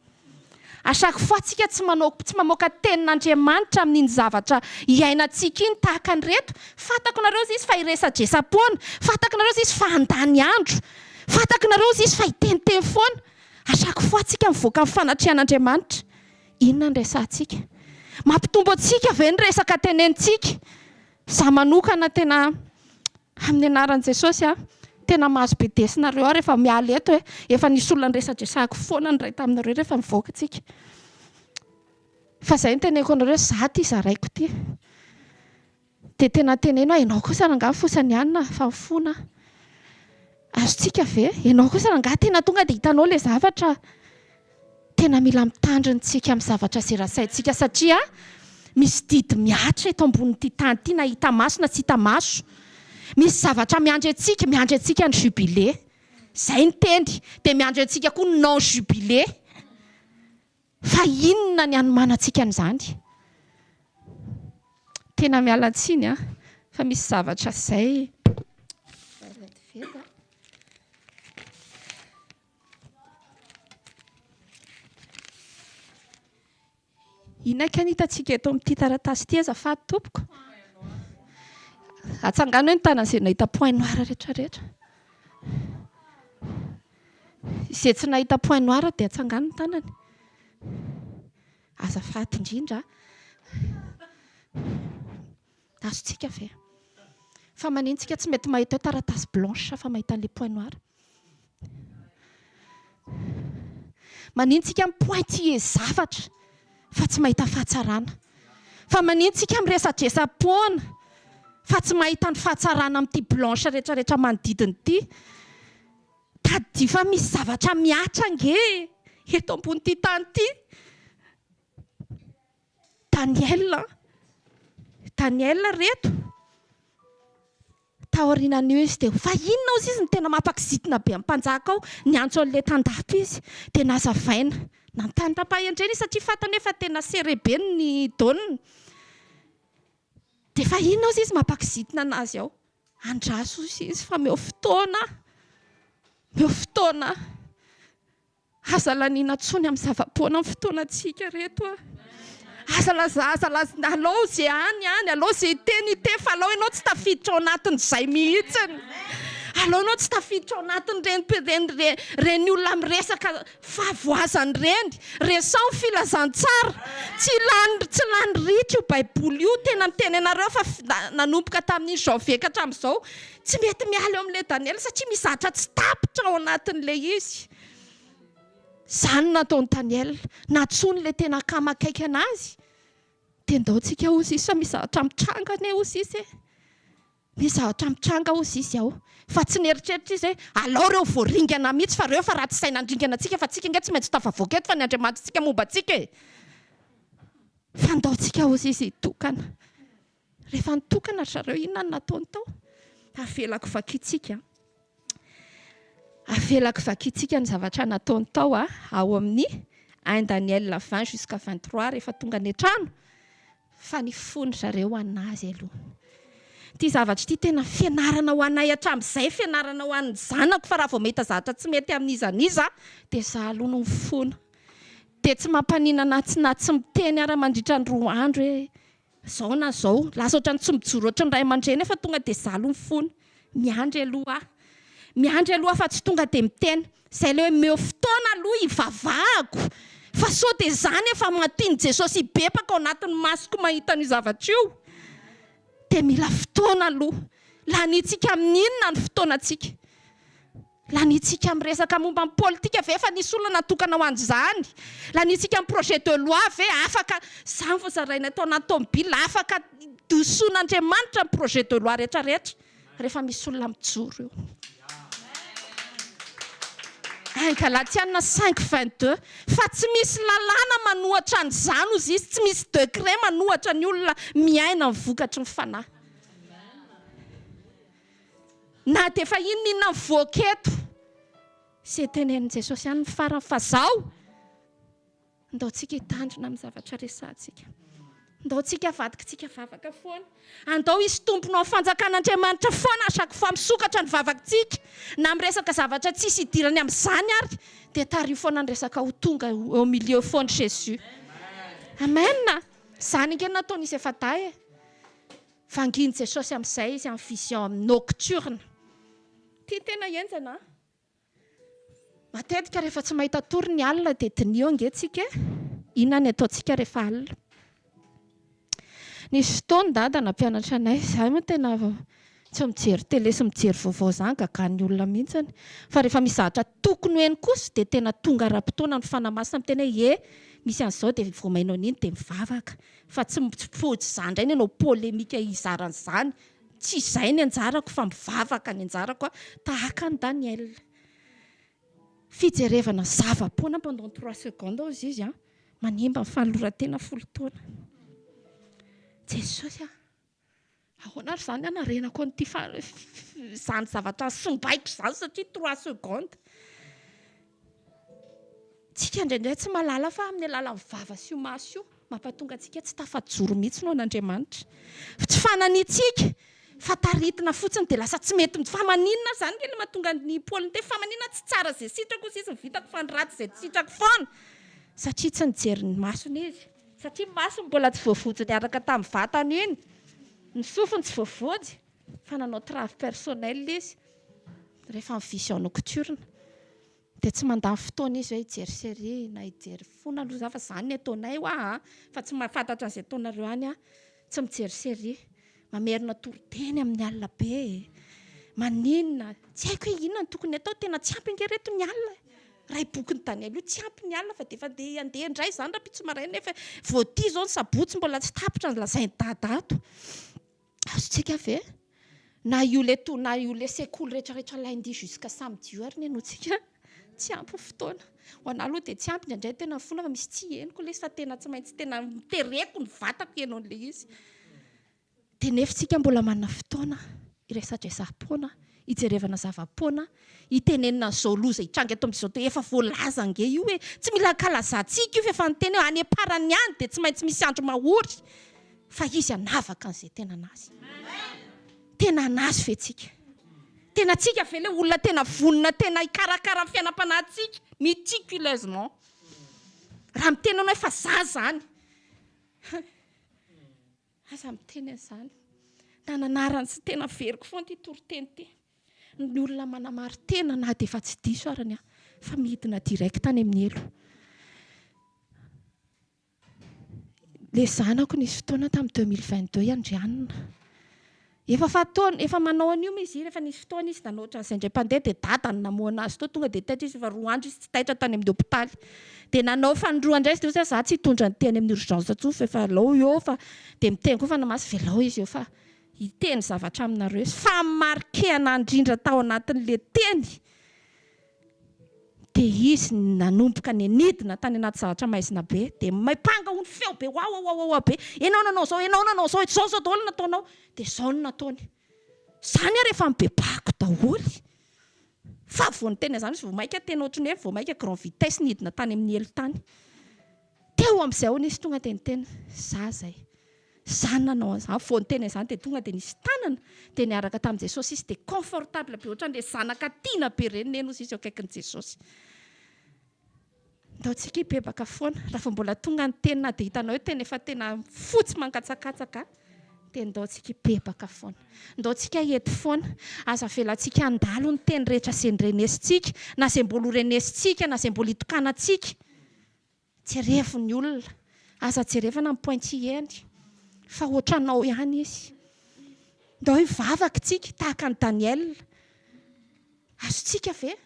À chaque fois tsika tsy manao tsy mamoaka tenin'Andriamanitra amin'iny zavatra iainantsika iny tahaka an'ireto, fantako nareo izy fa hiresadresa-poana, fantako nareo izy fa handany andro, fantako nareo izy fa hiteniteny foana. À chaque fois tsika mivoaka amin'ny fanatrehan'Andriamanitra, inona no resahantsika? Mampitombo antsika ve ny resaka tenenintsika? Za manokana tena Amin'ny anaran'i Jesosy a! Tena mahazo bedesy nareo aho rehefa miala eto e! Efa nisy olona niresadresahako foana ny iray taminareo rehefa mivoaka tsika. Fa zay no teneniko anareo hoe za ty zaraiko ty. Dia tena teneno hoe ianao kosa rangahy mifosa ny anona fa mifona aho. Azontsika ve? Ianao kosa rangahy tena tonga dia hitanao ilay zavatra. Tena mila mitandrina tsika amin'ny zavatra izay rasaintsika satria. Misy didy mihatra eto ambonin'ity tany ity na hita maso na tsy hita maso. Misy zavatra miandry antsika, miandry antsika ny jubilé. Izay ny teny. Dia miandry antsika koa ny non jubilé. Fa inona ny hanomanantsika an'izany? Tena miala tsiny an, fa misy zavatra izay. Inona kay no hitantsika eto amin'ity taratasy ity azafady tompoko? Atsangano hoe ny tanan'izay nahita point noir rehetra rehetra. Izay tsy nahita point noir dia atsangano ny tanany. Azafady indrindra. Azontsika ve? Fa maninona tsika tsy mety mahita eo taratasy blanche fa mahita an'ilay point noir? Maninona tsika mi-pointiller zavatra fa tsy mahita fahatsarana? Fa maninona tsika miresadresa-poana fa tsy mahita ny fahatsarana amin'ity blanche rehetrarehetra manodidina ity? Tadidio fa misy zavatra mihatra ange eto amboni'ity tany ity. Daniel an! Daniel reto! Taorianan'io izy dia, fa inona hozy izy no tena mampakizitina be amin'ny mpanjaka ao? Niantso an'ilay tandapa izy, dia nazavaina. Nanontany tam-pahendrena izy satria fantany hoe fa tena serré be ny donne. Dia fa inona hozy izy mampakizitina an'azy ao? Andraso hozy izy fa omeo fotoana aho, omeo fotoana aho. Aza laniana tsony amin'ny zava-poana ny fotoanantsika reto a! Aza laza, aza laza, alao ze any any, alao ze hiteny hiteny fa alao ianao tsy tafiditra ao anatin'izay mihitsiny. Alao ianao tsy tafiditra ao anatin'ireny ireny ireny olona miresaka fahavoazana ireny. Resaho ny filazantsara. Tsy lany tsy lany ritra io baiboly io, tena miteny anareo fa nanomboka tamin'iny janvier ka hatramin'izao tsy mety miala eo amin'ilay Daniela satria misy zavatra tsy tapitra ao anatin'ilay izy. Izany no nataon'i Daniela. Nantsoiny ilay tena akama akaiky an'azy. Dia ndao tsika hozy izy fa misy zavatra mitranga anie hozy izy e. Misy zavatra mitranga hozy izy ao. Fa tsy nieritreritra izy hoe alao ireo voaringana mihitsy fa ireo efa ratsy saina handringana antsika fa tsika ange tsy maintsy tafavoaka eto fa ny Andriamanitsika momba antsika e. Fa ndao tsika hozy izy hitokana. Rehefa nitokana ry zareo, inona no nataony tao? Avelako vakintsika. Avelako vakintsika ny zavatra nataony tao ao amin'ny 1 Daniel 20 jusqu'à 23 rehefa tonga any an-trano fa ny fony zareo an'azy aloha. Ity zavatra ity tena fianarana ho anay hatramin'izay, fianarana ho an'ny zanako fa raha vao mahita zavatra tsy mety amin'iza n'iza dia za aloha no mifona. Dia tsy mampaninana ahy tsy na tsy miteny ara mandritra ny roa andro hoe Zao na zao, lasa ohatran'ny tsy mijoro ohatran'ny ray aman-dreny fa tonga dia za aloha mifona. Miandry aloha aho. Miandry aloha aho fa tsy tonga dia miteny. Izay ilay hoe omeo fotoana aloha hivavahako fa sao dia izany efa matian'i Jesosy hibebaka ao anatin'ny masoko mahita an'io zavatra io. Dia mila fotoana aloha. Laniantsika amin'ny inona ny fotoanantsika? Laniantsika amin'ny resaka momba ny politika ve efa nisy olona natokana ho an'izany? Laniantsika amin'ny projet de loi ve afaka, izany vao zaraina tao anaty tomobile, afaka dosoin'Andriamanitra ny projet de loi rehetra rehetra rehefa misy olona mijoro eo. Un Galatiana 5, 22 Fa tsy misy lalàna manohatra an'izany hozy izy, tsy misy decret manohatra ny olona miaina ny vokatry ny fanahy. Na dia efa inona inona mivoaka eto, izay tenenin'i Jesosy ihany ny farany fa zao, ndao tsika hitandrina amin'ny zavatra resahantsika. Ndao tsika avadikitsika vavaka foana. Andao hisy tompony ao fanjakan'Andriamanitra foana à chaque fois misokatra ny vavakitsika. Na miresaka zavatra tsisy idirany amin'izany ary dia tariho foana ny resaka ho tonga au milieu foana Jésus. Amen. Izany ange no nataon'izy efa-dahy e. Vangian'i Jesosy amin'izay izy amin'ny vision nocturne. Ity tena henjana an! Matetika rehefa tsy mahita tory ny alina dia diniho ange tsika e! Inona ny ataontsika rehefa alina? Nisy fotoana Dada nampianatra anay, izahay moa tena tsy mijery télé sy mijery vaovao izany, gagan'ny olona mihitsy. Fa rehefa misy zavatra tokony ho heno kosa dia tena tonga ara-potoana ny Fanahy Masina miteny hoe ie, misy an'izao dia vao maheno an'iny dia mivavaka. Fa tsy mipody izany indray ny hanao polémique hizara an'izany, tsy izay ny anjarako fa mivavaka ny anjarako aho tahaka an'i Daniel. Fijerevana zava-poana pendant trois secondes hozy izy an, manimba ny fanoloran-tena folo taona. Jesosy a! Ahoana ary izany hanarenako an'ity fa izany zavatra simbaiko izany satria trois secondes. Tsika indraindray tsy mahalala fa amin'ny alalan'ny vava sy io maso io mampatonga antsika tsy tafajoro mihitsy no an'Andriamanitra. Tsy fananiantsika fa taritina fotsiny dia lasa tsy mety fa maninona izany nge le mahatonga an'i Paoly niteny fa maninona tsy tsara izay sitrako hozy izy ny vitako fa ny ratsy izay tsy sitrako foana satria tsy nijery ny masony izy. Satria ny masony mbola tsy voavonjy niaraka tamin'ny vatany iny, ny sofiny tsy voavonjy fa nanao trav personnel izy rehefa ny vision nocturne. Dia tsy mandany fotoana izy hoe hijery série na hijery fona aloha za fa zany ny ataonay hoa a! Fa tsy mahafantatra an'izay ataonareo any aho. Tsy mijery série. Mamerina toriteny amin'ny alina be e! Maninona? Tsy haiko hoe inona no tokony atao, tena tsy ampy ange reto ny alina e! Raha io bokin'i Daniel io tsy ampy ny alina fa dia efa andeha handeha indray izany rahampitso maraina nefa vao ity izao ny sabotsy mbola tsy tapitra ny lazain'i Dada ato. Azontsika ve? Na io le to na io le sekoly rehetra rehetra lundi jusqu'à samedi io ary ny henointsika tsy ampy ny fotoana. Ho anah aloha dia tsy ampy indraindray tena mifona fa misy tsy henoko ilay izy fa tena tsy maintsy tena tereko ny vatako heno an'ilay izy. Dia nefa isika mbola manana fotoana hiresadresam-poana, hijerevana zava-poana, hitenenana an'izao loza hitranga eto amin'izao tontolo, efa voalaza ange io e! Tsy mila ankalazantsika io fa efa niteny hoe any am-parany any dia tsy maintsy misy andro mahory fa izy hanavaka an'izay tena an'azy. Tena an'azy ve tsika? Tena tsika ve ilay olona tena vonona tena hikarakara ny fiainam-panahintsika meticuleusement? Raha miteny ianao hoe fa za zany, Aza miteny an'izany. Nananarany sy tena averiko foana ity toriteny ity. Ny olona manamari-tena na dia efa tsy diso arany aho fa midina direct any amin'ny helo. Le zanako nisy fotoana tamin'ny 2022 i Andrianina. Efa fataony, efa manao an'io moa izy iny, efa nisy fotoana izy nanao ohatran'izay indray mpandeha dia dada no namohana azy tao, tonga dia taitra izy, efa roa andro izy tsy taitra tany amin'ny hopitaly. Dia nanao fanindroany indray izy dia hoy izy hoe za tsy hitondra an'ity any amin'ny urgence intsony fa efa alao eo fa, dia miteny koa fa namaso velao izy eo fa hiteny zavatra aminareo izy. Fa marquer-na indrindra tao anatin'ilay teny Dia izy nanomboka nenidina tany anaty zavatra maizina be, dia maipanga hono feo be wawawawawa be, enao nanao izao, enao nanao izao, izao izao daholo no nataonao, dia izao no nataony. Izany ary efa nibebahako daholo. Fa vao niteny an'izany izy vao maika tena ohatran'ny hoe vao maika grand vitesse nidina tany amin'ny helo tany. Teo amin'izay hono izy tonga dia niteny, za izay. Za nanao an'izany, vao niteny an'izany dia tonga dia nisy tanana, dia niaraka tamin'i Jesosy izy, dia confortable be ohatran'ilay zanaka tiana be ireny neny hozy izy eo akaikin'i Jesosy. Ndao tsika hibebaka foana, raha vao mbola tonga ny teny na dia hitanao hoe tena efa tena fotsy mangatsakatsaka, dia ndao tsika hibebaka foana. Ndao tsika hiety foana, aza avelantsika handalo ny teny rehetra izay norenesintsika, na izay mbola horenesintsika, na izay mbola hitokanantsika. Jerevo ny olona, aza jerevana ny pointilleny fa ohatranao ihany izy. Ndao hivavaka tsika tahaka an'i Daniel. Azontsika ve?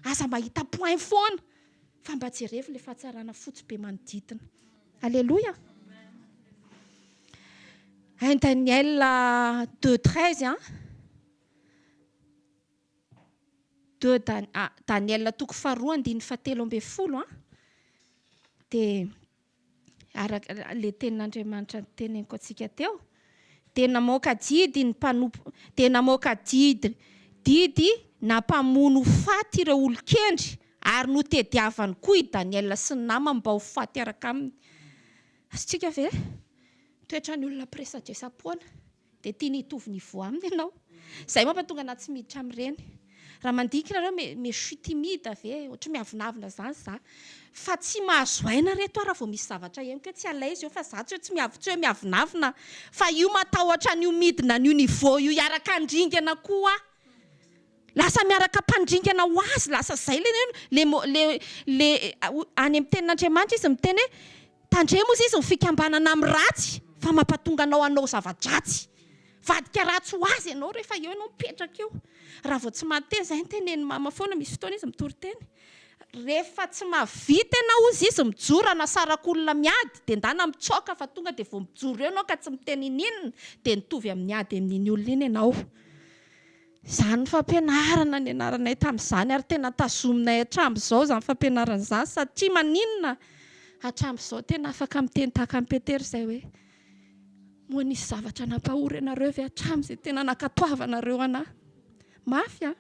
Aza mahita point foana fa mba jerevo ilay fahatsarana fotsy be manodidina. Aleloia! 1 Daniel 2 13 an. Deux Dan, ah, Daniela toko faharoa andininy fahatelo ambin'ny folo an, dia araka ilay tenin'Andriamanitra noteneniko antsika teo, dia namoaka didy ny mpanompo, dia namoaka didy, didy nampamono ho faty ireo olon-kendry ary notediavany koa i Daniela sy ny namany mba ho faty araka aminy. Azontsika ve? Toetran'ny olona mpiresadresa-poana. Dia tiany hitovy niveau aminy ianao. Izay mampatonga anah tsy miditra amin'ireny. Raha mandinika nareo mais mais je suis timide ve? Ohatry miavonavona izany za. Fa tsy mahazo aina reto aho raha vao misy zavatra henoko hoe tsy à l'aise eo fa za tsy hoe tsy miavo tsy hoe miavonavona fa io matahotra an'io midina an'io niveau io hiaraka handringana koa aho. Lasa miaraka mpandringana ho azy lasa zay le le le le any amin'ny tenin'Andriamanitra izy miteny hoe tandremo ozy izy ny fikambanana amin'ny ratsy fa mampatonga anao hanao zava-dratsy. Vadika ratsy ho azy ianao rehefa eo ianao mipetraka eo. Raha vao tsy mahateny zay ny tenenin'i mama foana misy fotoana izy mitory teny. Rehefa tsy mahavita ianao ozy izy mijoro hanasaraka olona miady dia ndana mitsoaka fa tonga dia vao mijoro eo ianao ka tsy miteny ininona dia nitovy amin'ny ady amin'iny olona iny ianao. Izany fampianarana nianaranay tamin'izany ary tena tazominay hatramin'izao izany fampianarana izany satria maninona? Hatramin'izao tena afaka miteny tahaka an'i Petera izay hoe. Moa nisy zavatra nampahory anareo ve hatramin'izay tena nankatoavanareo anà? Mafy an!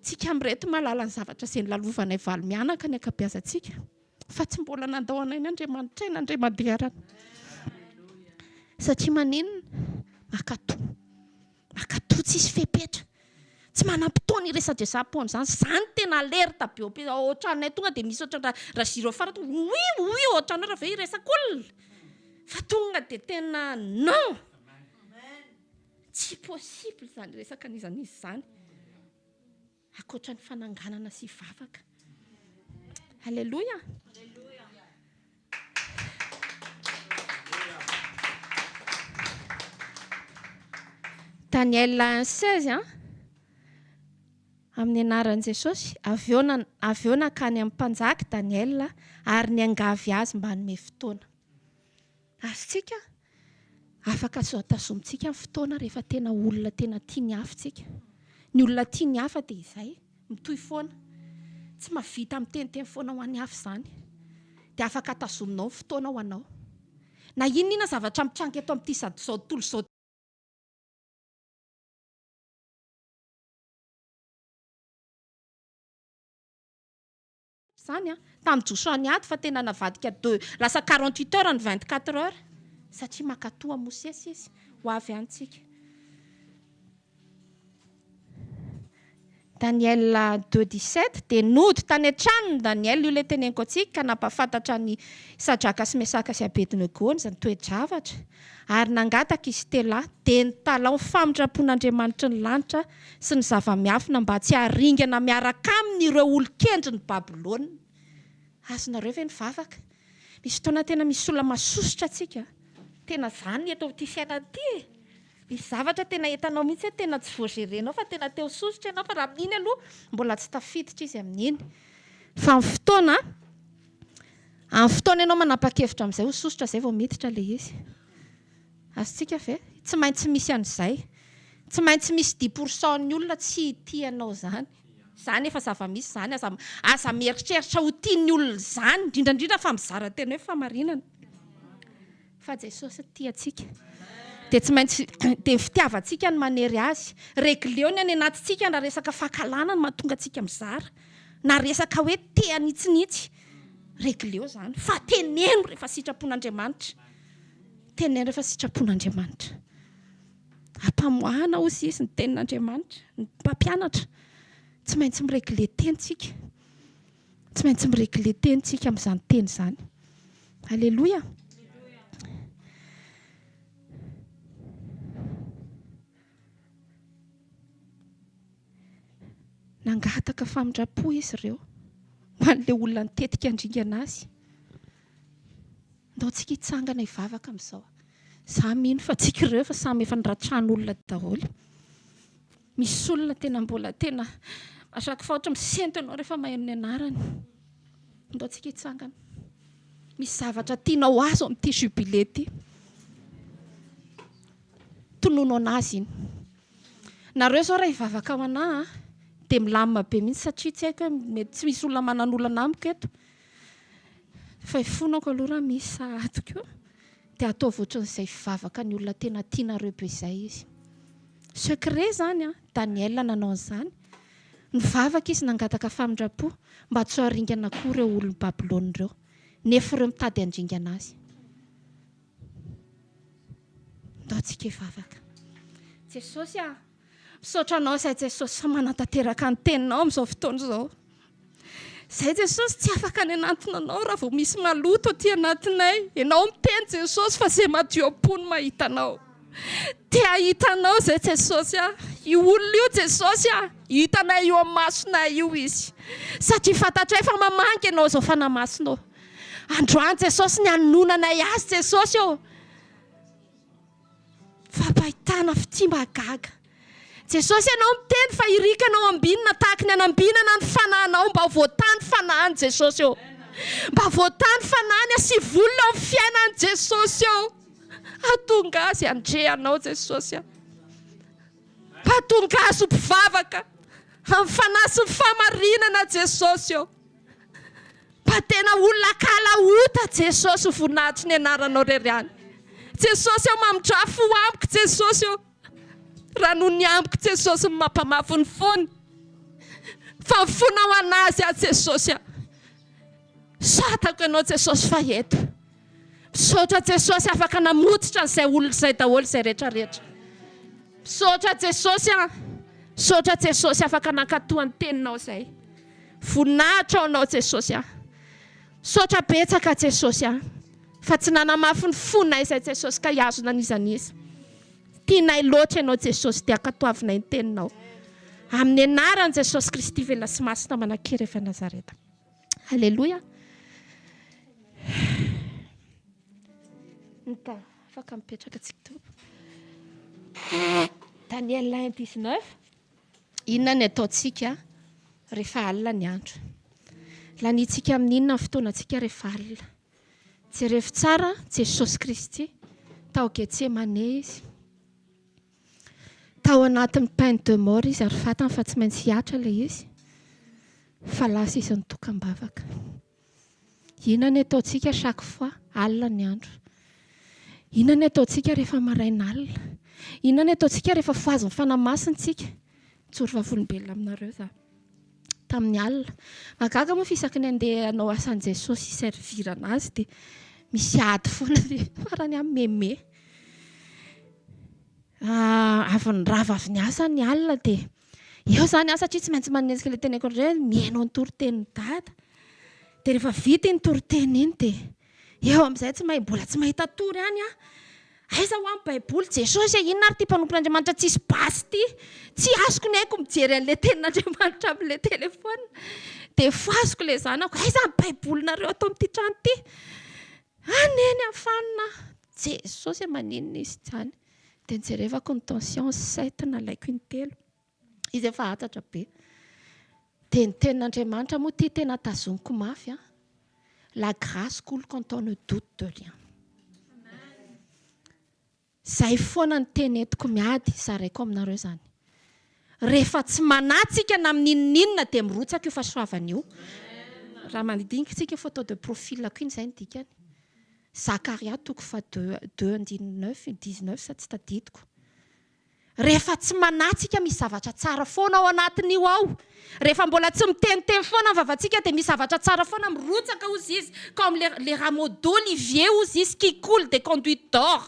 Tsika amin'ireto mahalala ny zavatra izay nolalovanay valo mianaka ny ankabeazantsika, fa tsy mbola nandao anay ny Andriamanitray na Andriamandiarana. Satria maninona? Mankatò. Mankatò tsisy fepetra. Tsy manam-potoana hiresadresaham-poana izany. Izany tena alerte be ao ao an-tranonay tonga dia misy ohatran'ny raha gyrophare tonga oui oui ao an-trano ao raha avy eo hiresak'olona. Fa tonga dia tena non! Tsy possible izany resaka an'iza n'iza izany. Ankoatra ny fananganana sy vavaka. Alléluia. Daniel 1 16 an. Amin'ny anaran'i Jesosy, avy eo avy eo nankany amin'ny mpanjaka Daniel ary niangavy azy mba hanome fotoana. Azontsika, afaka tazomintsika ny fotoana rehefa tena olona tena tia ny hafa isika. Ny olona tia ny hafa dia izay, mitohy foana. Tsy mahavita miteniteny foana ho an'ny hafa izany. Dia afaka tazominao ny fotoana ho anao. Na inona inona zavatra mitranga eto amin'ity izao tontolo izao. Izany an! Tamin'i Josoa niady fa tena navadika deux lasa 48 heures ny 24 heures satria mankatoa an'i Mosesy izy. Ho avy any tsika. Daniel 2 17 dia nody tany an-tranony Daniel, io ilay teneniko antsika, ka nampahafantatra an'i Sadraka sy Mesaka sy Abednego ny toe-javatra. Ary nangataka izy telolahy, dia nitalaho ny famindram-pon'Andriamanitry ny lanitra sy ny zava-miafina mba tsy haringana miaraka aminy ireo olon-kendrin'i Babylona. Azonareo ve ny vavaka? Misy fotoana tena misy olona masosotra antsika. Tena izany eto amin'ity fiainana ity e! Misy zavatra tena hitanao mihitsy hoe tena tsy voa-gérer-nao fa tena te ho sosotra ianao fa raha amin'iny aloha mbola tsy tafiditra izy amin'iny. Fa amin'ny fotoana, amin'ny fotoana ianao manapa-kevitra amin'izay ho sosotra izay vao miditra ilay izy. Azontsika ve? Tsy maintsy misy an'izay. Tsy maintsy misy dix pour cent ny olona tsy tia anao izany. Izany efa zava-misy izany. Aza, aza mieritreritra ho tian'ny olona izany, indrindra indrindra fa mizara teny hoe fahamarinana. Fa Jesosy tia antsika. Dia tsy maintsy, dia ny fitiavantsika no manery azy. Regleo ny any anatintsika raha resaka fankahalana no mahatonga antsika mizara. Na resaka hoe te hanitsinitsy. Regleo izany. Fa teneno rehefa sitrapon'Andriamanitra. Teneno rehefa sitrapon'Andriamanitra. Ampamoahana hozy izy ny tenin'Andriamanitra, ny mpampianatra. Tsy maintsy mi-regler teny tsika. Tsy maintsy mi-regler teny tsika amin'izany teny izany. Aleloia. Nangataka famindram-po izy ireo ho an'ilay olona nitetika handringana azy. Ndao tsika hitsangana hivavaka amin'izao. Za mino fa tsika ireo efa samy efa niratran'olona daholo. Misy olona tena mbola tena à chaque fois ohatra misento ianao rehefa maheno ny anarany. Ndao tsika hitsangana. Misy zavatra tianao azo amin'ity jubilé ity. Tonono anazy iny. Nareo zao raha hivavaka ho anah dia milamina be mihitsy satria tsy haiko hoe mety tsy misy olona manan'olana amiko eto. Fa ifonako aloha raha misy sahady koa dia ataovy ohatran'izay fivavaka ny olona tena tianareo be izay izy. Secret izany an! Daniel nanao an'izany. Nivavaka izy nangataka famindram-po mba tsy ho aringana koa ireo olon'i Babylona ireo. Nefa ireo mitady handringana azy. Ndao tsika hivavaka. Jesosy a! Misaotra anao izay Jesosy fa manatanteraka ny teninao amin'izao fotoana izao. Izay Jesosy tsy afaka ny hanantona anao raha vao misy maloto aty anatinay. Ianao miteny Jesosy fa izay madio am-po no mahita anao. Te hahita anao izay Jesosy a. Io olona io Jesosy a, hitanay eo amin'ny masonay io izy. Satria fantatray fa mamangy ianao izao Fanahy Masinao. Androany Jesosy ny hanononanay azy Jesosy ô. Fampahitana fitia mahagaga. Jesosy ianao miteny fa iriko ianao ambinina tahaky ny anambinana ny fanahinao mba ho voatany fanahiny Jesosy ô. Mba voatany fanahiny asio volona ao amin'ny fiainany Jesosy ô. Hahatonga azy handre anao Jesosy a. Mba hahatonga azy ho mpivavaka amin'ny fanahy sy ny fahamarinana Jesosy ô. Mba tena olona akala ota Jesosy ho voninahitry ny anaranao rery ihany. Jesosy ô mamindrà fo amiko Jesosy ô. Raha noho ny amiko Jesosy no mampamafy ny fony. Fa ny fonao anazy aho Jesosy a. Santako ianao Jesosy fa eto. Misaotra Jesosy afaka namototra an'izay olona izay daholo izay rehetra rehetra. Misaotra Jesosy a. Misaotra Jesosy afaka nankatoa ny teninao izay. Voninahitra ho anao Jesosy a. Misaotra betsaka Jesosy a. Fa tsy nanamafy ny fonay izay Jesosy ka hihazona an'iza n'iza. Tianay loatra ianao Jesosy dia ankatoavinay ny teninao. Amin'ny anaran'i Jesosy Kristy velona sy masina manan-kery avy any Nazareta. Aleloia. Nta, afaka mipetraka tsika tompo. Daniel 1 19. Inona ny ataontsika rehefa alina ny andro? Laniantsika amin'inona ny fotoanantsika rehefa alina? Jerevo tsara Jesosy Kristy tao Getsemane izy. Tao anatin'ny peine de mort izy ary fantany fa tsy maintsy hihatra ilay izy fa lasa izy nitokam-bavaka. Inona ny ataontsika chaque fois alina ny andro? Inona ny ataontsika rehefa maraina alina? Inona ny ataontsika rehefa fohazin'ny Fanahy Masina isika? Mijoro vavolombelona aminareo za. Tamin'ny alina. Mahagaga moa fa isaky ny andeha hanao asan'i Jesosy hi-servirana azy dia misy ady foana dia farany aho meme. Avy nirava avy niasa ny alina dia eo izany aho satria tsy maintsy manenjika ilay teneniko anareo hoe mihaino ny toritenin'i Dada. Dia rehefa vita iny toriteny iny dia eo amin'izay tsy mahay mbola tsy mahita tory ihany aho. Aiza hoa ny baiboly? Jesosy e, inona ary ity mpanompon'Andriamanitra tsisy basy ity? Tsy azoko ny aiko mijery an'ilay tenin'Andriamanitra amin'ilay telephone. Dia fohaziko ilay zanako, aiza ny baibolinareo ato amin'ity trano ity? Ah neny a fanina a! Jesosy a maninona izy izany? Dia nijerevako ny tension sept nalaiko intelo. Izy efa hatsatra be. Dia ny tenin'Andriamanitra moa ity tena tazoniko mafy an. La grâce coule quand on ne doute de rien. Zay foana ny teny entiko miady zaraiko aminareo zany. Rehefa tsy manahy tsika na amin'inon'inona dia mirotsaka io fahasoavana io. Raha mandinika tsika photo de profil-ko iny zay ny dikany. Zakaria toko faha deux deux andininy neuf, dix neuf sa tsy tadidiko. Rehefa tsy manahy tsika misy zavatra tsara foana ao anatin'io ao. Rehefa mbola tsy miteniteny foana ny vavantsika dia misy zavatra tsara foana mirotsaka hozy izy, comme les les rameaux d'olivier hozy izy qui coulent des conduites d'or.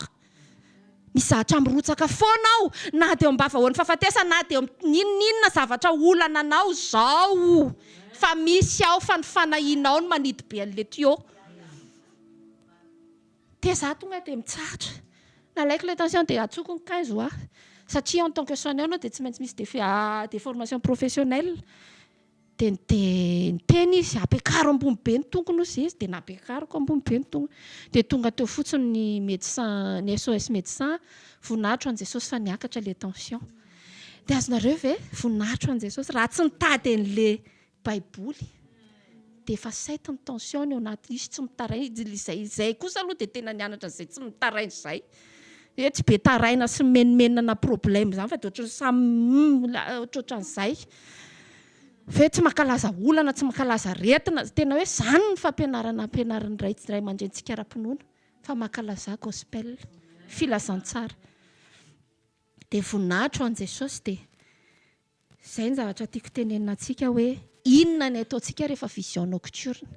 Misy zavatra mirotsaka foana ao na dia eo am-bavahoan'ny fahafatesana na dia eo amin'inon'inona zavatra olana anao izao fa misy ao fa ny fanahianao no manidy be an'ilay tuyau. Dia za tonga dia mitsahatra. Nalaiko ilay tension dia antsoiko ny 15 hoa. Satria en tant que soignant anao dia tsy maintsy misy déformation professionnelle. Dia dia niteny izy, ampiakaro ambony be ny tongony hozy izy, dia nampiakariko ambony be ny tongony. Dia tonga teo fotsiny ny médecin, ny SOS médecin, voninahitra ho an'i Jesosy fa niakatra ilay tension. Dia azonareo ve? Voninahitra ho an'i Jesosy. Raha tsy nitady an'ilay baiboly dia efa saite ny tension ny ao anaty izy tsy mitaraina izay izay kosa aloha dia tena nianatra izay tsy mitaraina izay hoe tsy be taraina sy mimenomenona na problème izany fa dia ohatran'ny samy ohatrohatran'izay fa hoe tsy mankalaza olana tsy mankalaza aretina tena hoe izany ny fampianarana ampianarin'ny ray ray aman-drenintsika ara-pinoana fa mankalaza gospel filazantsara dia voninahitra ho an'i Jesosy dia Izay ny zavatra tiako tenenina antsika hoe inona ny ataontsika rehefa vision nocturne?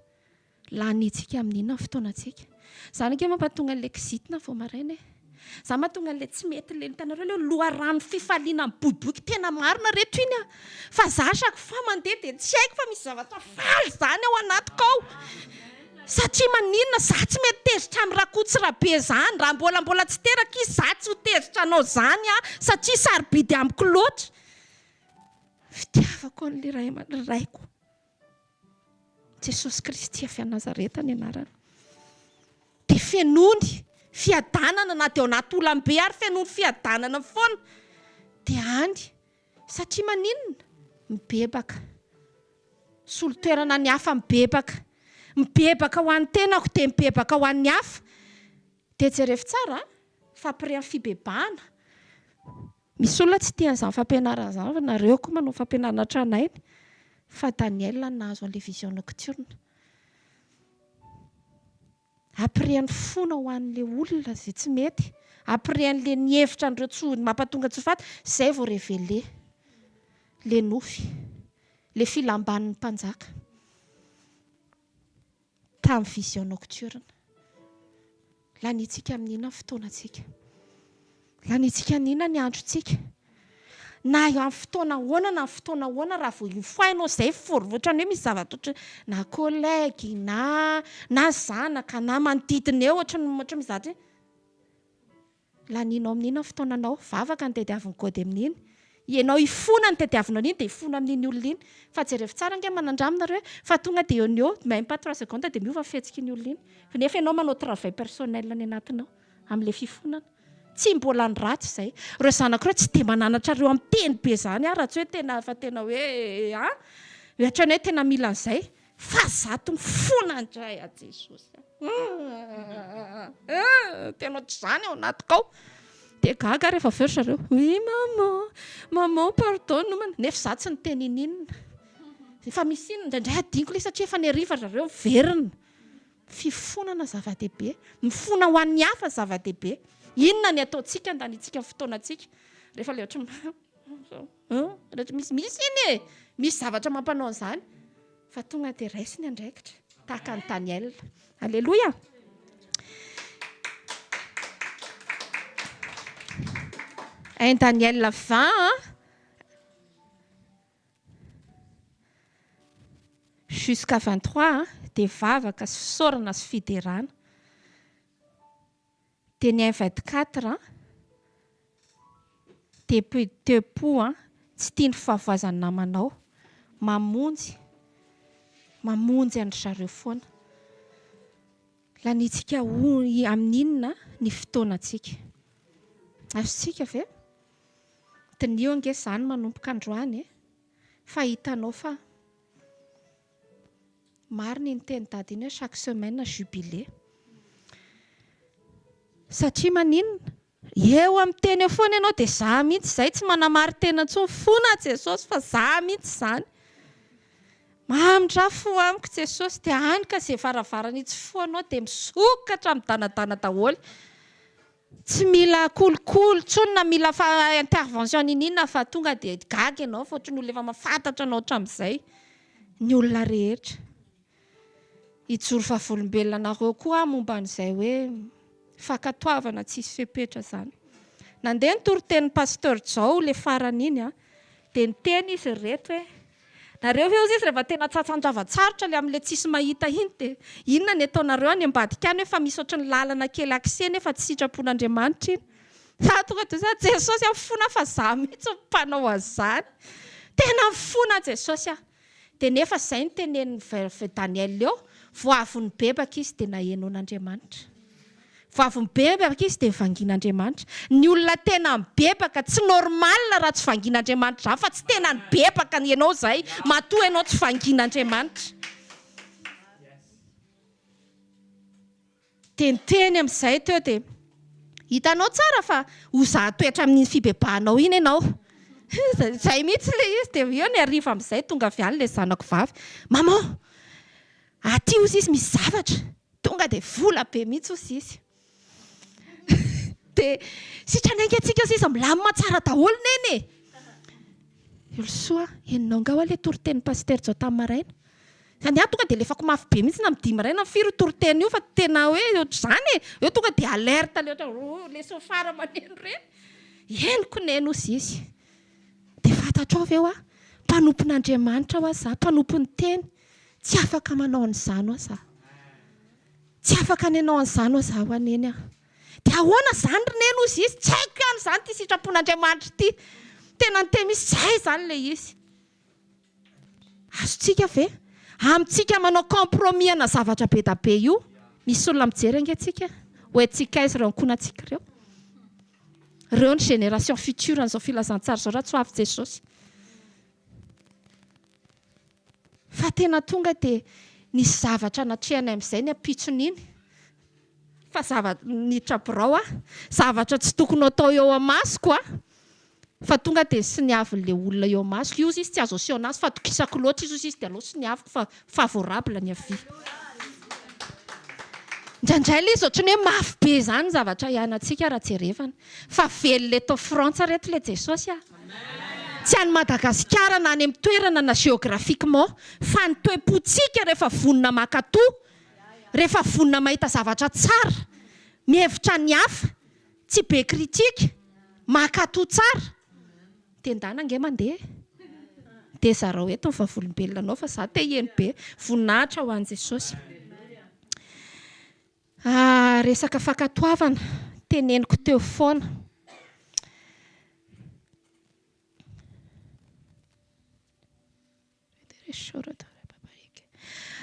Laniantsika amin'ny inona ny fotoanantsika? Izany ange mampatonga an'ilay kizitina vao maraina e! Izany mahatonga an'ilay tsy mety ilay hitanareo ilay loharano fifaliana miboiboika tena marina reto iny an! Fa za chaque fois mandeha dia tsy haiko fa misy zavatra faly izany ao anatiko ao! Satria maninona? Za tsy mety tezitra amin'i Rakoto sy Rabe izany, raha mbola mbola tsy teraka izy za tsy ho tezitra anao izany aho satria sarobidy amiko loatra. Fitiavako an'ilay ray aman raiko. Jesosy Kristy avy any Nazareta ny anarany. Dia fenoiny fiadanana na dia ao anaty olam-be ary fenoiny fiadanana foana. Dia any satria maninona? Mibebaka. Solo-toerana ny hafa mibebaka. Mibebaka ho an'ny tenako dia mibebaka ho an'ny hafa. Dia jerevo tsara fa après ny fibebahana Misy olona tsy tia an'izany fampianarana izany fa nareo koa manao fampianarana tranainy fa Daniel no nahazo an'ilay vision nocturne. Après-n'ny fona ho an'ilay olona izay tsy mety, après-n'ilay nihevitra an'ireo tsy ho mampatonga tsy ho faty, izay vao révéler ilay nofy, ilay filam-banin'ny mpanjaka tamin'ny vision nocturne. Laniantsika amin'ny inona ny fotoanantsika? Laniantsika amin'ny inona ny androntsika? Na amin'ny fotoana ahoana na amin'ny fotoana ahoana raha vao une fois ianao izay for ohatran'ny hoe misy zavatra ohatran'ny na collègue na na zanaka na manodidina eo ohatran'ny ohatran'ny misy zavatra hoe lanianao amin'ny inona ny fotoananao? Vavaka no tadiavin'i God amin'iny. Ianao hifona no tadiavinao an'iny dia hifona amin'iny olona iny. Fa jerevo tsara ange manandrama nareo e, fa tonga dia eo no eo, même pas trois secondes dia miova ny fihetsik'iny olona iny. Nefa ianao manao travail personnel any anatinao amin'ilay fifonana. Tsy mbola ny ratsy izay. Ireo zanako ireo tsy dia mananatra ireo amin'ny teny be izany aho raha tsy hoe tena efa tena hoe an, ohatran'ny hoe tena mila an'izay. Fa zato mifona indray a Jesosy a. Tena ohatr'izany ao anatiko ao. Dia gaga aho rehefa avy eo ry zareo, oui maman, maman pardonne man. Nefa izaho tsy niteny ininona. Efa misy inona, indraindray adinoko ilay izy satria efa ny hariva ry zareo miverina. Fifonana zava-dehibe. Mifona ho an'ny hafa zava-dehibe. Inona ny ataontsika andaniantsika ny fotoanantsika rehefa ilay ohatry ny Misy misy iny e! Misy zavatra mampanao an'izany. Fa tonga dia raiso ny andraikitra, tahaka an'i Daniel. Aleloia! Un Daniel 20 jusqu'à 23 dia vavaka sy fisaorana sy fiderana. Dia ny un 24 an, dia tepo an, tsy tia ny fahavoazan'ny namanao, mamonjy, mamonjy an-dry zareo foana. Laniantsika amin'ny inona ny fotoanantsika? Azontsika ve? Diniho ange izany manomboka androany e, fa hitanao fa. Marina iny teny dada iny hoe chaque semaine jubilé. Satria maninona? Eo amin'ny teny eo foana ianao dia za mihitsy izay tsy manamarin-tena intsony fona Jesosy fa za mihitsy izany. Mamindrà fo amiko Jesosy dia any ka izay varavarana itsofohanao dia misokatra midanadana daholo. Tsy mila kolikoly intsony na mila fa intervention niniana fa tonga dia gaga ianao fa ohatran'ny olona efa mahafantatra anao hatramin'izay ny olona rehetra. Hijoro vavolombelona anareo koa aho momba an'izay hoe fankatoavana tsisy fepetra izany. Nandeha ny toritenin'i Pasteur Jao ilay farany iny dia niteny izy ry reto hoe Nareo ve ozy izy rehefa tena tsatsan-java-tsarotra le amin'le tsisy mahita iny dia inona ny ataonareo any ambadika any hoe fa misy ohatry ny lalana kely accès nefa tsy sitrapon'Andriamanitra iny? Za tonga dia za Jesosy aho mifona fa za mihitsy no mpanao an'izany. Tena mifona Jesosy aho. Dia nefa izay no tenenin'i Daniel eo, vao avy nibebaka izy dia naheno an'Andriamanitra. Vao avy mibebaka izy dia vangian'Andriamanitra. Ny olona tena mibebaka, tsy normal raha tsy vangian'Andriamanitra izany fa tsy tena nibebaka ianao izay matoa ianao tsy vangian'Andriamanitra. Dia niteny amin'izay teo dia hitanao tsara fa ho zaha toetra amin'iny fibebahanao iny ianao. Izay mihitsy ilay izy dia eo ny hariva amin'izay tonga avy any ilay zanako vavy. Maman, aty hozy izy misy zavatra. Tonga dia vola be mihitsy hozy izy. Dia sitrana ainga antsika hozy izy, milamina tsara daholo neny e! Yolosoa, henonao angaha hoa ilay toritenin'i Pasitera Jao tamin'ny maraina? Fa ny ahy tonga dia alefako mafy be mihitsy na amin'ny dimy maraina firy io toriteny io fa tena hoe ohatr'izany e! Eo tonga dia alerte ilay ohatra hoe ilay sofara maneno ireny. Henoko neny hozy izy. Dia fantatrao ve hoa, mpanompon'Andriamanitra hoa za, mpanompon'ny teny. Tsy afaka manao an'izany hoa za. Tsy afaka ny hanao an'izany hoa za hoa neny a. Dia ahoana izany ry neny hozy izy, tsy haiko ihany izany ity sitrapon'Andriamanitra ity. Tena niteny mihitsy, izay izany ilay izy. Azontsika ve? Amintsika manao compromis ana zavatra be da be io, misy olona mijery ange tsika, ho haintsika aiza ireo ankohonantsika ireo. Ireo ny génération future an'izao filazantsara izao raha tsy ho avy Jesosy. Fa tena tonga dia nisy zavatra natrehanay amin'izay ny ampitson'iny. Fa zava, niditra birao aho. Zavatra tsy tokony ho atao eo amasoko aho. Fa tonga dia soniavin'ilay olona eo amasoko. Io izy tsy azo asehona azy fa atokisako loatra izy hozy izy dia aleo soniaviko fa favorable ny avis. Indraindray ilay izy ohatran'ny hoe mafy be izany ny zavatra iainantsika raha jerevana. Fa velona eto Frantsa reto ilay Jesosy a! Tsy any Madagasikara na any amin'ny toerana na géographiquement fa ny toe-pontsika rehefa vonona mankatò, rehefa vonona mahita zavatra tsara, mihevitra ny hafa, tsy be critique, mankatò tsara, dia ndana ange mandeha e! Dia zarao eto ny vavolombelona anao fa za te hiheno be. Voninahitra ho an'i Jesosy. Ah, resaka fankatoavana, teneniko teo foana.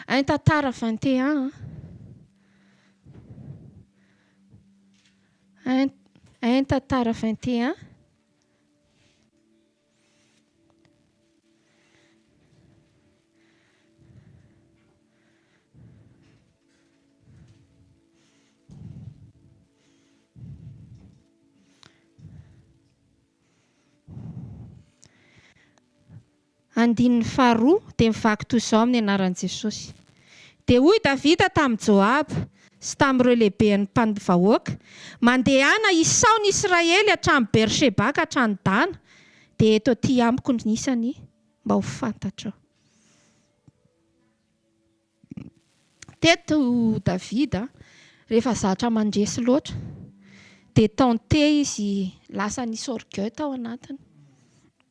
Un tantara 21 an. Un tantara 21. Andininy faharoa dia mivaky toy izao amin'ny anaran'i Jesosy. Dia hoy Davida tamin'i Joaba sy tamin'ireo lehiben'ny mpandvahoaka, Mandehana isao ny Israely hatrany Beersheba ka hatrany Dana, dia eto aty amiko ny isany mba ho fantatrao. Teto Davida, rehefa zatra mandresy loatra, dia tenté izy lasa nisy orgueil tao anatiny.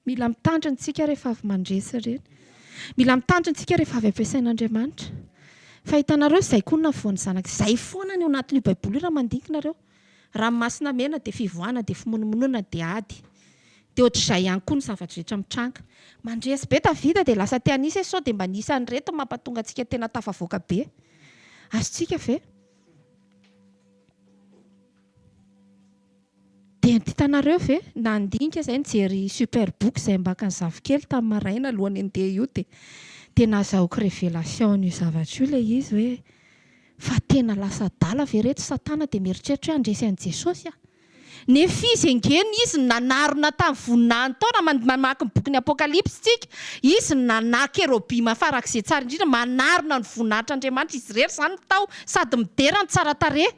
Mila mitandrina isika rehefa avy mandresy ireny. Mila mitandrina isika rehefa avy ampiasain'Andriamanitra. Fa hitanareo izay koa no nahavoa ny zanaka. Izay foana ny ao anatin'io Baiboly io raha mandinika nareo. Ranomasina mena dia fivoahana dia fimonomononana dia ady. Dia ohatr'izay ihany koa ny zavatra rehetra mitranga. Mandresy be Davida dia lasa te hanisa hoe sao dia mba nisy an'ireto mampatonga antsika tena tafavoaka be. Azontsika ve? Dia hitanareo ve? Nandinika izay nijery superbook izay mbaka ny zafikely tamin'ny maraina alohan'ny handeha io dia dia nazahoako révélation an'io zavatra io ilay izy hoe fa tena lasa adala ve reto satana dia mieritreritra hoe handresy an'i Jesosy aho? Nefa izy ange ny izy no nanarona tamin'ny voninahiny tao raha mamaky ny bokin'ny Apokalypsy isika, izy no nana kerobima farak'izay tsara indrindra manarona ny voninahitr'Andriamanitra, izy irery izany no tao sady midera ny tsara tarehy.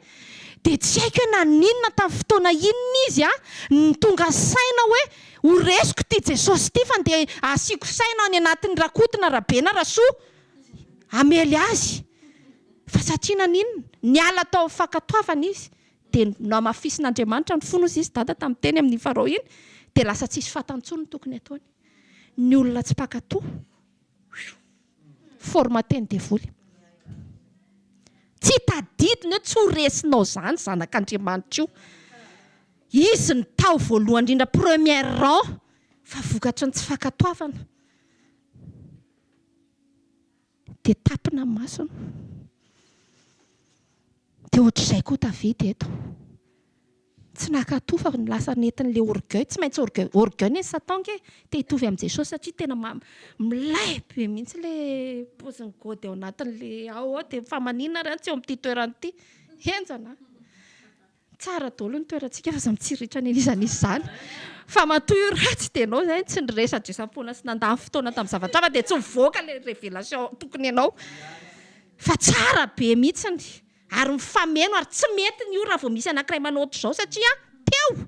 Dia tsy haiko hoe naninona tamin'ny fotoana inona izy no tonga saina hoe ho resiko ity Jesosy ity fa ndeha asiako saina any anatin'ny Rakoto na Rabe na Rasoa hamely azy. Fa satria naninona? Niala tao amin'ny fankatoavana izy dia nohamafisin'Andriamanitra ny fony hozy izy dada tamin'ny teny amin'iny Farao iny dia lasa tsisy fantany intsony ny tokony hataony. Ny olona tsy mpankatoa. Formater ny devoly. Tsy tadidiny hoe tsy ho resinao zany zanak'Andriamanitra io. Izy no tao voalohany indrindra premier rang fa vokatry ny tsy fankatoavana dia tapina ny masony. Dia ohatr'izay koa Davida eto. Tsy nankatò fa lasa nentin'ilay orgueil, tsy maintsy orgueil, orgueil anie Satan ange te hitovy amin'i Jesosy satria tena milay be mihitsy ilay paozin'i God ao anatin'ilay ao ao dia fa maninona ary aho tsy eo amin'ity toerana ity? Henjana an! Tsara daholo ny toerantsika fa aza mitsiriritra an'iza n'iza izany fa matoa io ratsy dia ianao izay tsy niresadresa-poana sy nandany fotoana tamin'ny zavatra hafa dia tsy mivoaka ilay révélation tokony ianao fa tsara be mihitsiny. Ary mifameno ary tsy mety ny io raha vao misy anankiray manao ohatr'izao satria teo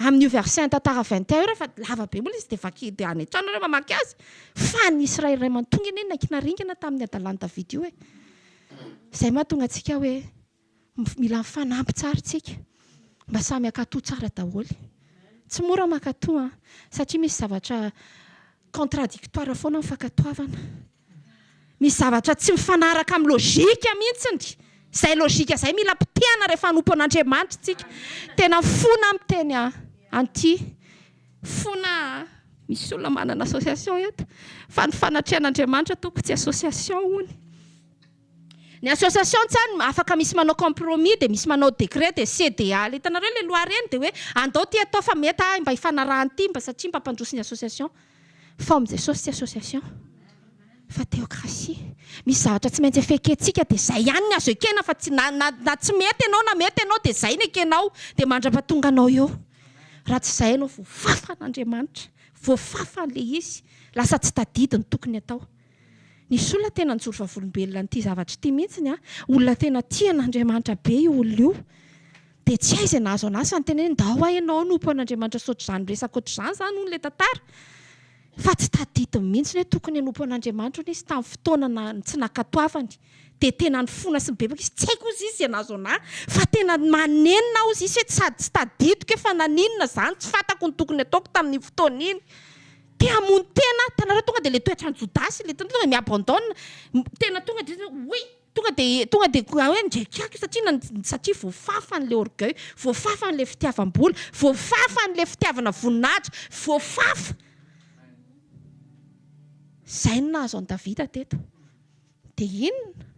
amin'io verset tantara 21 io rehefa lava be moa ilay izy dia vaky dia any an-trano nareo mamaky azy fa ny Israely iray manontolo anie naikina ringana tamin'ny hadalan'i Davida io e. Izay mahatonga antsika hoe mila mifanampy tsara isika mba samy hankatò tsara daholo. Tsy mora mankatò an, satria misy zavatra contradictoire foana ny fankatoavana. Misy zavatra tsy mifanaraka amin'ny lojika mihitsiny. Izay lojika izay mila potehana rehefa hanompo an'Andriamanitra isika. Tena fona miteny an'ity. Fona misy olona manana association eto. Fa ny fanatrehan'Andriamanitra tompoko tsy association hono. Ny association tsy any afaka misy manao compromis dia misy manao décret dia CDA. Ilay hitanareo ilay loi ireny dia hoe andao ity atao fa mety ahy mba hifanarahan'ity mba satria mba hampandroso ny association. Fa ao amin'i Jesosy tsy association fa théocratie. Misy zavatra tsy maintsy efekentsika dia izay ihany ny azo ekena fa tsy na na na tsy mety ianao na mety ianao dia izay no ekenao dia mandra-pahatonga anao eo. Raha tsy izay ianao voafafan'Andriamanitra, voafafany ilay izy, lasa tsy tadidy ny tokony atao. Nisy olona tena nijoro vavolombelona an'ity zavatra ity mihitsiny an! Olona tena tia an'Andriamanitra be io olona io. Dia tsy hay izay nahazo an'azy fa niteny hoe ndao hoa ianao hanompo an'Andriamanitra sy ohatr'izany resaka ohatr'izany izany hono ilay tantara. Fa tsy tadidiny mihitsy hoe tokony hanompo an'Andriamanitra hono izy tamin'ny fotoana na tsy nankatoavany. Dia tena nifona sy nibebaka izy, tsy haiko hozy izy izay nahazo an'ahy fa tena manenina aho hozy izy hoe sady tsy tadidiko hoe fa naninona izany, tsy fantako ny tokony hataoko tamin'iny fotoana iny. Te hamono tena, hitanareo tonga dia ilay toetran'i Jodasy, ilay tonga dia mi-abandonne, tena tonga dia oui, tonga dia tonga dia hoe ndraikiako io satria nan- satria voafafan'ilay orgueil, voafafan'ilay fitiavam-bola, voafafan'ilay fitiavana voninahitra, voafafa. Izay no nahazo an'i Davida teto. Dia inona?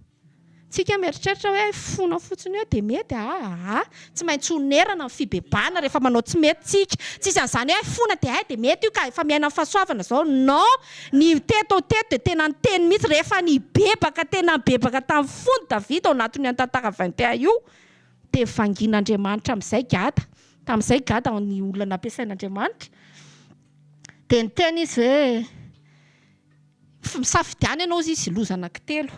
Tsika mieritreritra hoe fona fotsiny eo dia mety aa. Tsy maintsy onerana ny fibebahana rehefa manao tsy mety tsika. Tsisy an'izany hoe fona dia hay dia mety io ka, efa miaina ny fahasoavana izao. Non! Ny teto teto dia tena niteny mihitsy rehefa nibebaka tena nibebaka tamin'ny fony Davida ao anatin'io tantara 21 io dia vangian'Andriamanitra amin'izay Gada. Tamin'izay Gada ny olona nampiasain'Andriamanitra. Dia niteny izy hoe. Misafidiana ianao ozy izy loza anankitelo.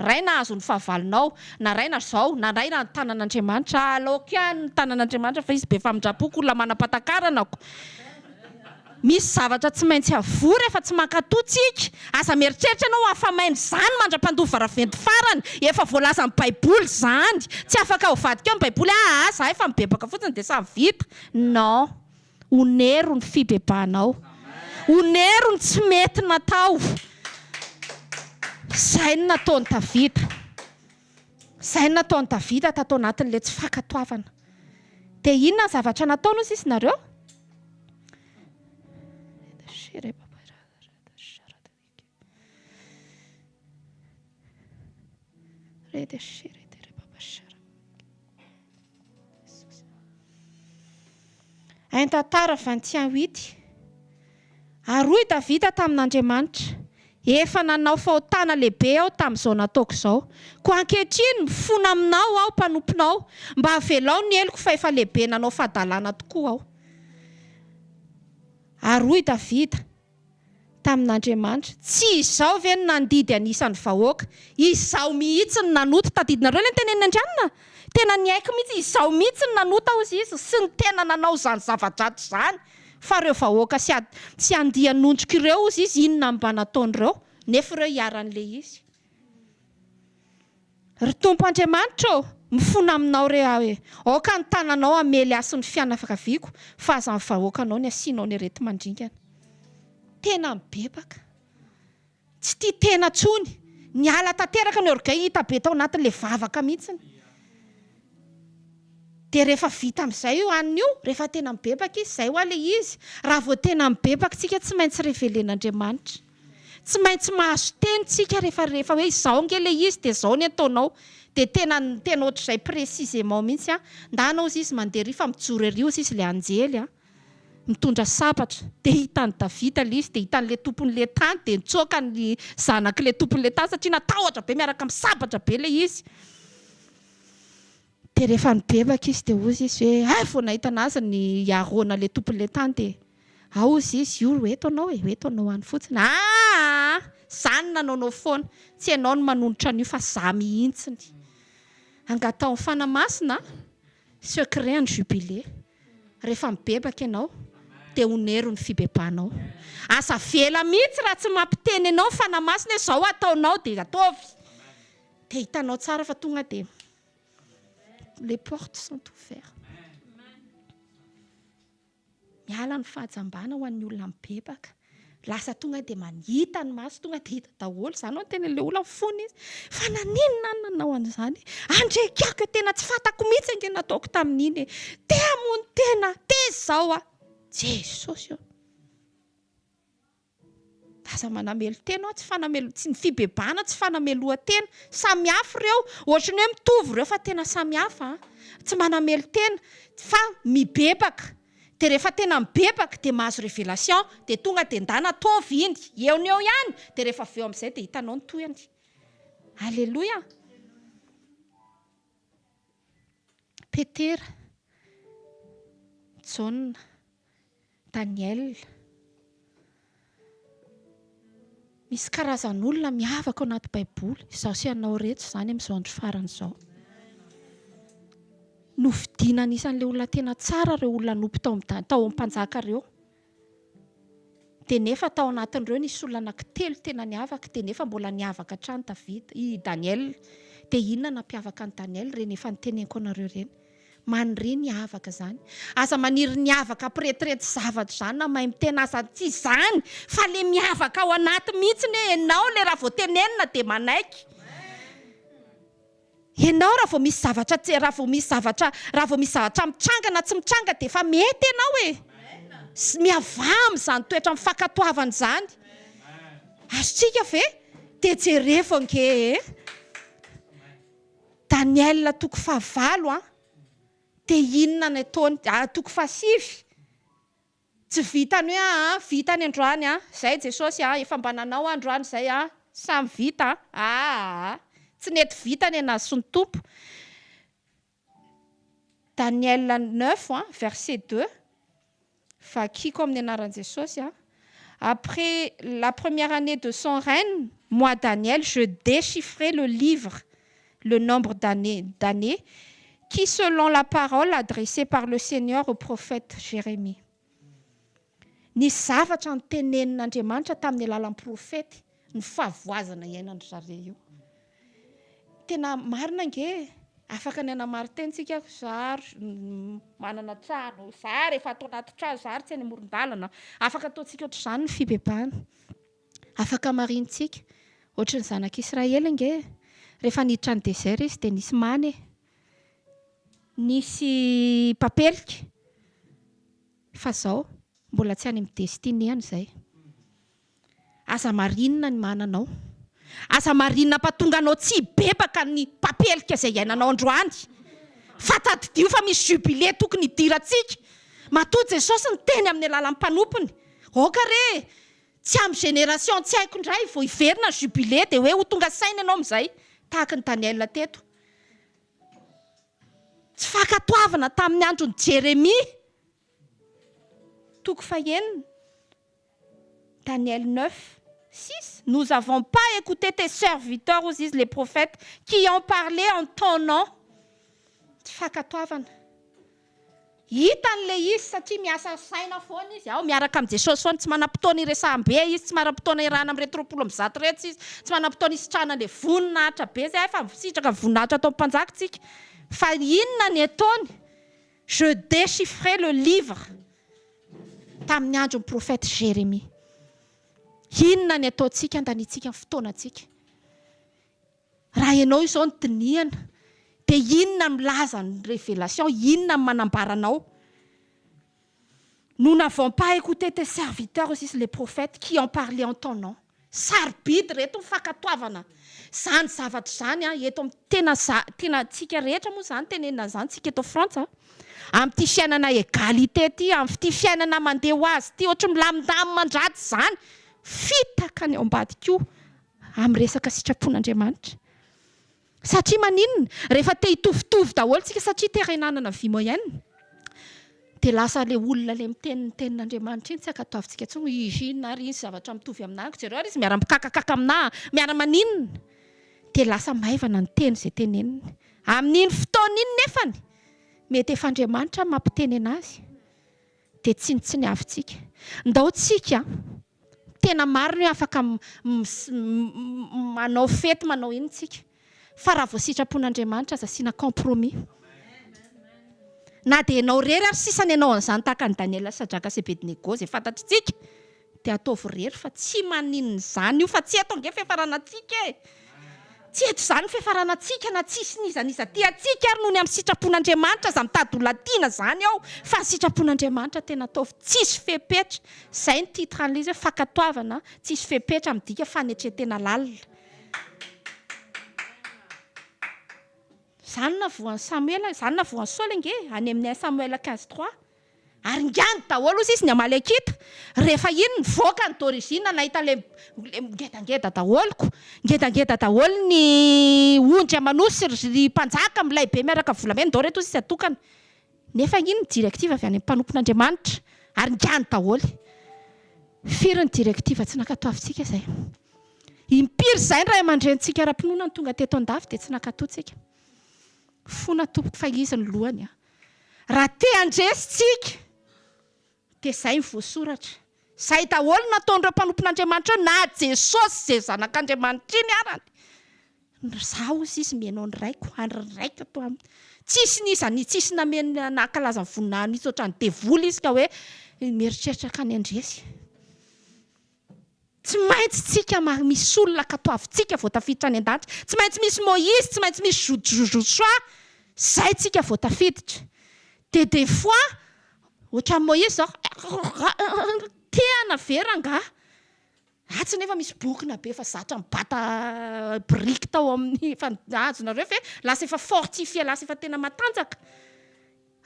Ray nahazo ny fahavalonao, na ray na zao, na ray na ny tanan'Andriamanitra. Aleoko ihany ny tanan'Andriamanitra fa izy be famindram-po ko olona manam-patakarana ko. Misy zavatra tsy maintsy avoa rehefa tsy mankatò tsika. Aza mieritreritra ianao ho afa-maina izany mandra-pandoa varaventy farany. Efa voalazan'ny baiboly izany. Tsy afaka ho vadika eo ny baiboly aa za efa mibebaka fotsiny dia samy vita. Non. Onero ny fibebahanao. Onero ny tsy mety natao. Izay no nataon'i Davida. Izay no nataon'i Davida tato anatin'ilay tsy fankatoavana. Dia inona ny zavatra nataony hozy izy nareo? Un Tantara 21 huit Ary hoy Davida tamin'Andriamanitra, Efa nanao fahotana lehibe aho tamin'izao nataoko izao. Koa ankehitriny mifona aminao aho mpanomponao, mba avelao ny heloko fa efa lehibe nanao fahadalana tokoa aho. Ary hoy Davida, tamin'Andriamanitra, Tsy izaho ve no nandidy anisan'ny vahoaka? Izaho mihitsy no nanota. Tadidinareo ilay notenenin'i Andrianina? Tena niaiky mihitsy, izaho mihitsy no nanota, hozy izy, sy ny tena nanao izany zava-dratsy izany. Fa ireo vahoaka sy sy andian'ondriko ireo, hozy izy, inona no mba nataon'ireo? Nefa ireo iharan'ilay izy. Ry Tompo Andriamanitra ô, mifona aminao re aho e! Aoka ny tananao hamely ahy sy ny fianakaviako, fa aza ny vahoakanao ny asianao ny areti-mandringana. Tena mibebaka. Tsy tia tena intsony. Niala tanteraka ny orgueil hita be tao anatin'ilay vavaka mihitsiny. Dia rehefa vita amin'izay io anona io, rehefa tena mibebaka izy, izay hoa ilay izy. Raha vao tena mibebaka isika tsy maintsy revelen'Andriamanitra. Tsy maintsy mahazo teny tsika rehefa rehefa hoe izao ange le izy dia izao ny ataonao dia tena tena ohatr'izay précisément mihitsy an! Ndana ozy izy mandeha ery fa mijoro ery ozy izy le anjely an! mitondra sabatra dia hitan'i Davida le izy dia hitan'le tompon'le tany dia nitsoaka ny zanak'le tompon'le tany satria natahotra be miaraka amin'ny sabatra be le izy Dia rehefa nibebaka izy dia hozy izy hoe, hay vao nahita anazy ny i Arona ilay tompon'ilay tany dia ao hozy izy, io ho eto anao e, ho eto anao any fotsiny, aa! Za no nanaonao foana, tsy ianao no manonitra an'io fa za mihitsiny. Angataho ny Fanahy Masina secret an'ny jubilé. Rehefa mibebaka ianao dia onero ny fibebahanao. Aza avela mihitsy raha tsy mampiteny anao ny Fanahy Masina hoe zao ataonao dia ataovy. Dia hitanao tsara fa tonga dia Les portes sont ouvertes. Miala ny fahajambana ho an'ny olona mibebaka. Lasa tonga dia manita ny maso, tonga dia hita daholo. Izany no tenin'ilay olona fony izy. Fa naninona aho nanao an'izany? Andrekako e, tena tsy fantako mihitsy ange nataoko tamin'iny e. Te hamono tena, te izao aho. Jesosy ô. Aza manamelo-tena aho, tsy fanamelo, tsy ny fibebahana tsy fanamelohan-tena, samy hafa ireo, ohatry ny hoe mitovy ireo fa tena samy hafa an, tsy manamelo-tena fa mibebaka, dia rehefa tena mibebaka dia mahazo révélation, dia tonga dia ndana ataovy iny, eo no eo ihany, dia rehefa avy eo amin'izay dia hitanao ny tohiny. Aleloia. Petera, Jaona, Daniel. Misy karazan'olona miavaka ao anaty Baiboly, izaho sy ianao ireto izany amin'izao andro farany izao. Nofidiana anisan'ilay olona tena tsara ireo olona nanompo tao amin'ny tao amin'ny mpanjaka ireo. Dia nefa tao anatin'ireo nisy olona anankitelo tena niavaka, dia nefa mbola niavaka hatrany Davida, i Daniela. Dia inona nampiavaka an'i Daniela? Ireny efa noteneniko anareo ireny. Maniria ny hiavaka izany. Aza maniry ny hiavaka hampiretirety zavatra izany na mahay miteny aza tsy izany fa le miavaka ao anaty mihitsy hoe ianao le raha vao tenenina dia manaiky. Ianao raha vao misy zavatra tsy raha vao misy zavatra raha vao misy zavatra mitranga na tsy mitranga dia efa mety ianao e! Miavaha amin'izany toetra mifankatoavana izany. Azontsika ve? Dia jerevo ange e! Daniel toko fahavalo an! Dia inona ny ataony? Toko fahasivy. Tsy vitany hoe aa vita ny androany a, zay Jesosy a, efa mba nanao aho androany zay a, samy vita a, aa tsy nety vita ny anazy sy ny Tompo. Daniel neuf a, verset deux, vakiko amin'ny anaran'i Jesosy a, Après la première année de son règne, moi Daniel, je déchiffrai le livre, le nombre d'années, d'années, qui selon la parole adressée par le Seigneur au prophète Jérémie. Nisy zavatra notenenin'Andriamanitra tamin'ny alalan'ny profety, ny fahavoazana iainan-dry zareo io. Tena marina ange e! Afaka ny hanamarin-tena isika, za ry manana trano, za rehefa ato anaty trano, za ry tsy any amoron-dalana. Afaka ataontsika ohatr'izany ny fibebahana. Afaka marinintsika. Ohatry ny zanak'Israely ange e! Rehefa niditra ny désert izy dia nisy mana e! Nisy papelika. Fa zao, mbola tsy any amin'ny destinée-ny izay. Aza marinina ny mananao. Aza marinina hampatonga anao tsy hibebaka ny papelika izay iainanao androany. Fa tadidio fa misy jubilé tokony hidirantsika. Matoa Jesosy niteny amin'ny alalan'ny mpanompony. Aoka re e! Tsy amin'ny génération tsy haiko indray vao hiverina ny jubilé dia hoe ho tonga saina ianao amin'izay. Tahaka an'i Daniel teto. Tsy fankatoavana tamin'ny andron'i Jeremia. Toko fahenina. Daniel 9, 6, Nous avons pas écouté tes serviteurs, hozy izy, les prophètes, qui ont parlé en ton nom. Tsy fankatoavana. Hitany ilay izy satria miasa saina foana izy, ao miaraka amin'i Jesosy foana, tsy manam-potoana hiresaham-be izy, tsy manam-potoana hiarahana amin'ireto 120 ireto izy, tsy manam-potoana hisitrahana ilay voninahitra be izay, efa misitraka voninahitra atao mpanjaka isika. Fa inona ny ataony? Je déchiffrais le livre tamin'ny andron'ny prophète Jérémie. Inona ny ataontsika handaniantsika ny fotoanantsika? Raha ianao izao no dinihana, dia inona no milaza ny révélation, inona no manambara anao? Nous n'avons pas écouté tes serviteurs aussi les prophètes qui ont parlé en ton nom. Sarobidy reto ny fankatoavana izany zavatra izany an, eto amin'ny tena za, tena tsika rehetra moa izany tenenina an'izany tsika eto Frantsa, amin'ity fiainana égalité ity, amin'ity fiainana mandeha ho azy ity, ohatry ny milamindamina-dratsy izany, fitaka ny ao ambadika io amin'ny resaka sitrapon'Andriamanitra. Satria maninona? Rehefa te hitovitovy daholo tsika satria te hanana vie moyenne dia lasa le olona le miteny ny tenin'Andriamanitra iny tsy ankatoavintsika intsony hoe izy inona ary iny zavatra mitovy aminà amiko, jereo ary izy miara-mikakakaka aminà, miara-maninona? Dia lasa maivana ny teny izay teneniny. Amin'iny fotoana iny nefany mety efa Andriamanitra no mampiteny anazy dia tsinontsiniavintsika. Ndao tsika Tena marina hoe afaka manao fety manao inona tsika fa raha vao sitrapon'Andriamanitra aza asiana compromis. Na dia ianao irery ary sisa ny hanao an'izany tahaka an'i Daniela, Sadraka sy Abednego izay fantatritsika dia ataovy irery fa tsy maninona izany io fa tsy eto ange fiafaranantsika e! Tsy eto izany ny fiafaranantsika na tsisy n'iza n'iza tia antsika ary noho ny amin'ny sitrapon'Andriamanitra aza mitady olona tiana izany ao fa ny sitrapon'Andriamanitra tena ataovy tsisy fepetra izay ny titre an'ilay izy hoe fankatoavana tsisy fepetra midika fanetren-tena lalina izany navoan'i Samoela izany navoan'i Saoly ange any amin'ny un Samuel 15 trois Ary ngany daholo ozy izy ny amalekita rehefa iny nivoaka ny d'origine nahita le ngedangeda daholo ko ngedangeda daholo ny ondry aman'osy ry mpanjaka milay be miaraka volamena ndao reto ozy izy atokana nefa iny ny directive avy any amin'ny mpanompon'Andriamanitra ary ngany daholo firy ny directive tsy nankatoavintsika zay. Impiry izay ny ray aman-drenintsika ara-pinoana no tonga teto an-dafy dia tsy nankatò tsika. Fona tompoko fa izy ny lohany a. Raha te handresy tsika dia izay ny voasoratra. Izay daholo no nataon'ireo mpanompon'Andriamanitra ireo na Jesosy izay zanak'Andriamanitra iny arany. Izaho hozy izy mihaino ny raiko ary ny raiko ato aminy. Tsisy n'iza ny tsisy nameno nankalaza ny voninahiny mihitsy ohatran'ny devoly izy ka hoe mieritreritra ka ny handresy. Tsy maintsy tsika misy olona ankatoavintsika vao tafiditra any an-danitra. Tsy maintsy misy Moïse, tsy maintsy misy Josoa, zay tsika vao tafiditra. Dia des fois ohatran'i Moïse zao, tehana ve rangaha? Atsy nefa misy bokona be efa zatra mibata biriky tao amin'ny efa azonareo ve? Lasa efa fortifié, lasa efa tena matanjaka.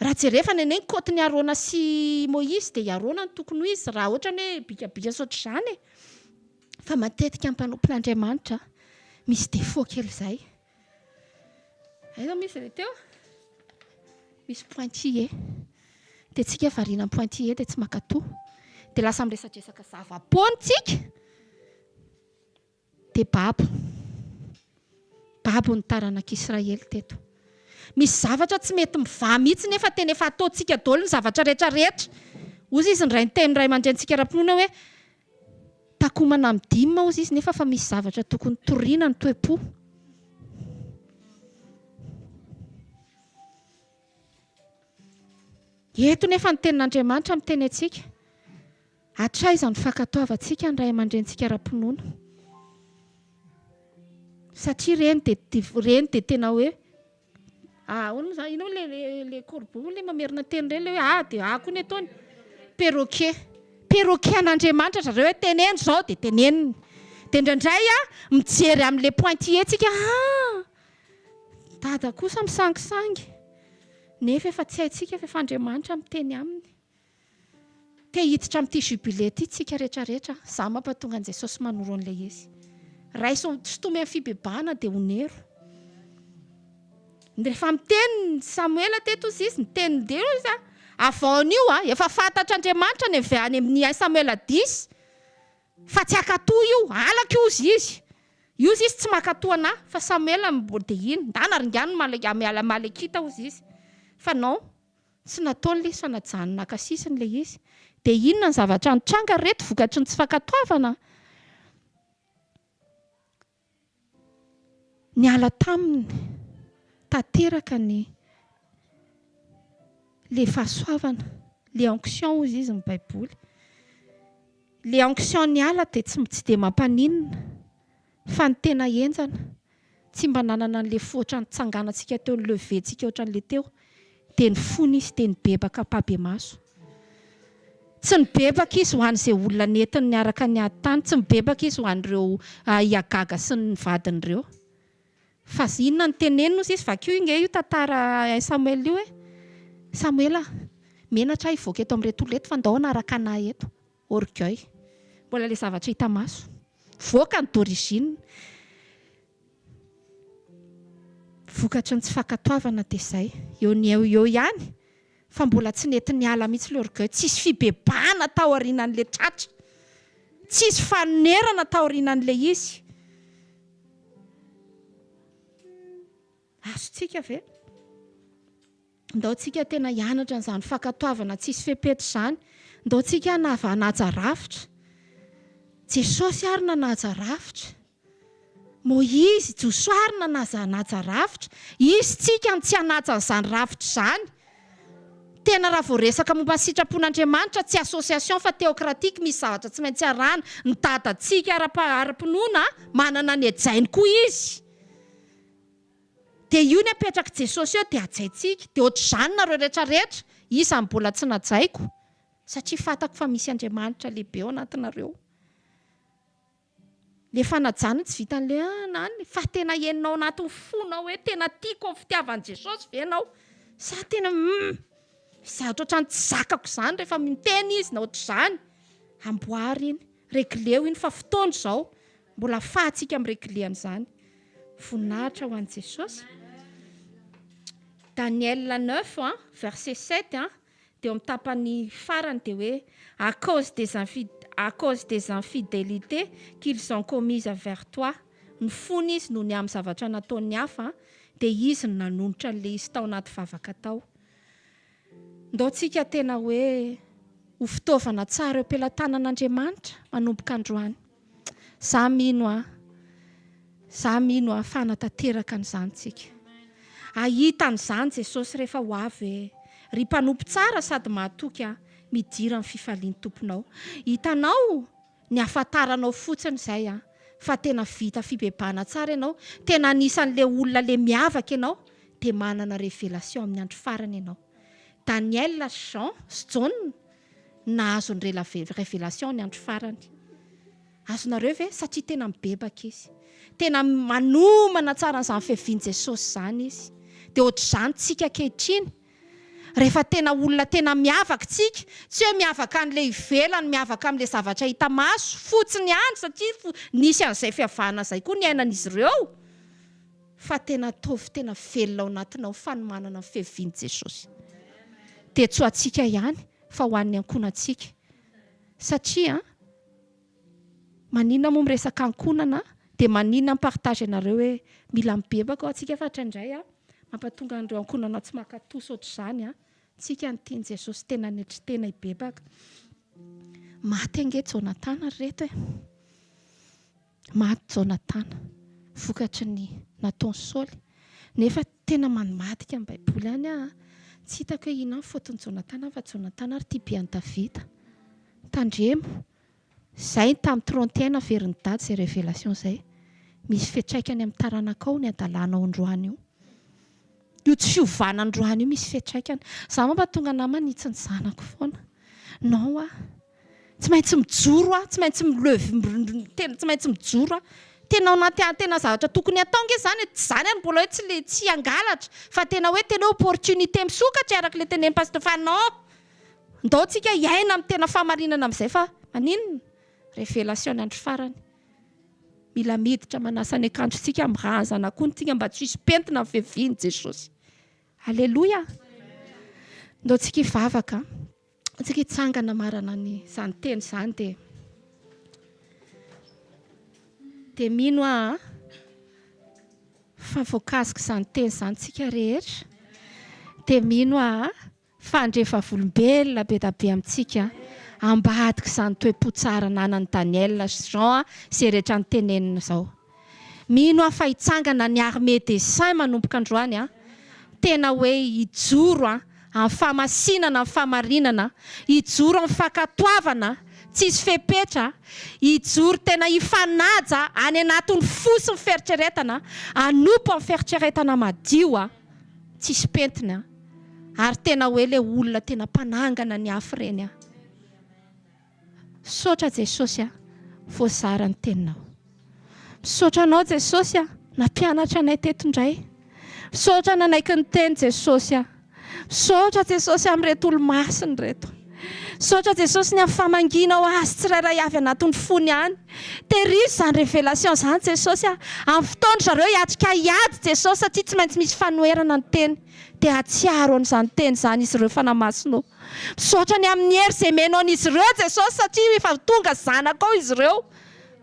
Raha jerevana anie ny côte-n'i Arona sy Moïse dia i Arona no tokony ho izy raha ohatra ny hoe bikabika sy ohatr'izany e! Fa matetika ny mpanompon'Andriamanitra misy défaut kely izay. Aiza moa izy ilay teo? Misy pointillé. Dia tsika variana amin'ny pointillé dia tsy mankatò. Dia lasa miresadresaka zava-poana tsika. Dia babo. Babo ny taranak'Israely teto. Misy zavatra tsy mety mivaha mihitsy nefa tena efa ataontsika daholo ny zavatra rehetra rehetra. Hozy izy ny ray niteny ray aman-drenintsika ara-pinoana hoe takomana amin'ny dime hozy izy nefa fa misy zavatra tokony toriana ny toe-po. Eto nefa ny tenin'Andriamanitra miteny antsika. Hatraiza ny fankatoavantsika ny ray aman-drenintsika ara-pinoana? Satria ireny dia ireny dia tena hoe ahoana moa izany? Inona moa ilay ilay corbeau ilay mamerina teny ireny ilay hoe ah dia ah koa ny ataony? Perroquet. Perroquet an'Andriamanitra ry zareo hoe teneno izao dia teneniny. Dia indraindray mijery amin'ilay pointillé tsika ah! Dada kosa misangisangy nefa efa tsy haintsika fa efa Andriamanitra miteny aminy. Te hiditra amin'ity jubilé ity tsika rehetra rehetra, za mampatonga an'i Jesosy manoro an'ilay izy. Raiso sintomy amin'ny fibebahana dia onero. Rehefa miteny Samoela teto ozy izy, niteny dia izy a, avant an'io a, efa fantatr'Andriamanitra ny avy any amin'ny 1 Samuel 10 fa tsy hankatò io, halako io ozy izy. Io ozy izy tsy mankatò anah, fa Samoela mbola dia iny, ndana ringano ny Amalekita ozy izy. Fa non. Tsy nataony ilay izy fa najanony naka sisiny ilay izy. Dia inona ny zavatra nitranga ry reto vokatry ny tsy fankatoavana? Niala taminy tanteraka ny ilay fahasoavana, ilay onction hozy izy ny baiboly. Ilay onction niala dia tsy tsy dia mampaninona fa ny tena henjana Tsy mba nanana an'ilay fo ohatran'ny nitsanganantsika teo ni-lever-ntsika ohatran'ilay teo. Dia nifona izy, dia nibebaka ampahibemaso. Tsy nibebaka izy ho an'izay olona nentiny niaraka niady tany, tsy nibebaka izy ho an'ireo i Agaga sy ny vadiny ireo. Fa inona no teneniny hozy izy, vakio ange io tantara un Samuel io e. Samoela, menatra aho hivoaka eto amin'ireto olona ireto fa ndao hanaraka anà eto. Orgueil. Mbola ilay zavatra hita maso. Voaka ny d'origine. Vokatry ny tsy fankatoavana dia izay. Eo ny eo eo ihany fa mbola tsy nety niala mihitsy ilay orgueil. Tsisy fibebahana taorianan'ilay tratra. Tsisy fanonerana taorianan'ilay izy. Azontsika ve? Ndao tsika tena hianatra an'izany fankatoavana tsisy fepetra izany. Ndao tsika hanava hanaja rafitra. Jesosy ary nanaja rafitra. Moizy, Josoa ary nanaja hanaja rafitra. Izy tsika no tsy hanaja an'izany rafitra izany. Tena raha vao resaka momba ny sitrapon'Andriamanitra, tsy association fa théocratique, misy zavatra tsy maintsy arahana. Ny dadantsika ara-pinoana manana ny hajainy koa izy. Dia io ny apetrak'i Jesosy eo dia hajaintsika. Dia ohatr'izany nareo rehetra rehetra, iza no mbola tsy najaiko? Satria fantako fa misy Andriamanitra lehibe ao anatinareo. Le fanajana tsy vitan'le an an fa tena henonao anatin'ny fonao hoe tena tiako amin'ny fitiavan'i Jesosy ve ianao? Sa tena humm zavatra ohatran'ny tsy zakako izany rehefa miteny izy na ohatr'izany. Amboary iny, regleo iny fa fotoana izao mbola afahantsika mi-regler an'izany. Voninahitra ho an'i Jesosy. Daniel 9 verset 7 dia eo amin'ny tapany farany dia hoe à cause des infi-. À cause des infidélités qu'ils ont commises vers toi. Nifona izy noho ny amin'ny zavatra nataon'ny hafa, dia izy no nanonitra an'ilay izy tao anaty vavaka tao. Ndao tsika tena hoe ho fitaovana tsara eo am-pelatanan'Andriamanitra manomboka androany. Za mino an, za mino an fa hanatanteraka an'izany tsika. Hahita an'izany Jesosy rehefa ho avy hoe, ry mpanompo tsara sady mahatoky an, midira amin'ny fifalian'ny Tomponao. Hitanao ny hafantaranao fotsiny izay an, fa tena vita fibebahana tsara ianao, tena anisan'le olona le miavaka ianao, dia manana révélation amin'ny andro farany ianao. Daniel sy Jean sy Jaona nahazo ny révélation ny andro farany. Azonareo ve? Satria tena mibebaka izy. Tena manomana tsara an'izany fiavian'i Jesosy izany izy. Dia ohatr'izany tsika ankehitriny. Rehefa tena olona tena miavaka tsika, tsy hoe miavaka an'ilay ivelany, miavaka amin'ilay zavatra hita maso fotsiny ihany satria nisy an'izay fiavahana izay koa niainan'izy ireo, fa tena ataovy tena velona ao anatinao ny fanomanana ny fiavian'i Jesosy. Dia tsy ho antsika ihany fa ho an'ny ankohonantsika. Satria maninona moa miresaka ankohonana dia maninona mi-partage anareo hoe mila mibebaka hoa tsika fa hatraindray mampatonga an'ireo ankohonana tsy maka tosy ohatr'izany tsika ny tian'i Jesosy tena hanetry tena hibebaka. Maty ange Jonatana ry reto e. Maty Jonatana vokatry ny nataon'i Saoly. Nefa tena manimadika ny Baiboly ihany aho. Tsy hitako hoe inona ny faute-n'i Jonatana fa Jonatana ary tia be an'i Davida. Tandremo. Izay tamin'ny 31 averin'i Dada izay révélation izay. Misy fiantraikany amin'ny taranakao ny hadalanao androany io. Io tsy fiovana androany io misy fiantraikany. Za mampatonga anah manitsy ny zanako foana. Non hoa. Tsy maintsy mijoro aho, tsy maintsy mi-leve, tena tsy maintsy mijoro aho. Tena ao anaty tena zavatra tokony hatao ange izany e, tsy izany ary mbola hoe tsy le tsy hangalatra fa tena hoe tena hoe opportunité misokatra e, araka ilay tenenin'i Pasteur fa non, ndao tsika hiaina amin'ny tena fahamarinana amin'izay fa maninona? Révélation ny andro farany. Mila miditra manasa ny akanjontsika amin'ny rà zanak'ondry tsika mba tsy hisy pentina ny fiavian'i Jesosy. Aleloia! Ndao tsika hivavaka. Antsika hitsangana marana ny izany teny izany dia dia mino aho fa voakasika izany teny izany tsika rehetra dia mino aho fa handre vavolombelona be da be amintsika ambadika izany toe-po tsara ananan'i Daniel sy Jean sy rehetra notenenina izao. Mino aho fa hitsangana ny armée des saints manomboka androany an! Tena hoe hijoro an! Amin'ny fahamasinana, amin'ny fahamarinana, hijoro amin'ny fankatoavana, tsisy fepetra, hijoro tena hifanaja any anatin'ny fo sy ny fieritreretana, hanompo amin'ny fieritreretana madio an! Tsisy pentina an! Ary tena hoe ilay olona tena mpanangana ny afo ireny an! Misaotra Jesosy a, voazara ny teninao. Misaotra anao Jesosy a, nampianatra anay teto indray. Misaotra nanaiky ny teny Jesosy a. Misaotra Jesosy amin'ireto olo-masina ireto. Misaotra Jesosy ny amin'ny famangianao azy tsirairay avy anatin'ny fony any. Tehirizo izany révélation izany Jesosy a. Amin'ny fotoan-dry zareo hiatrika hiady Jesosy satria tsy maintsy misy fanoherana ny teny. Dia hahatsiaro an'izany teny izany izy ireo Fanahy Masina ô. Misaotra ny amin'ny hery izay omenao an'izy ireo Jesosy satria efa tonga zanakao izy ireo.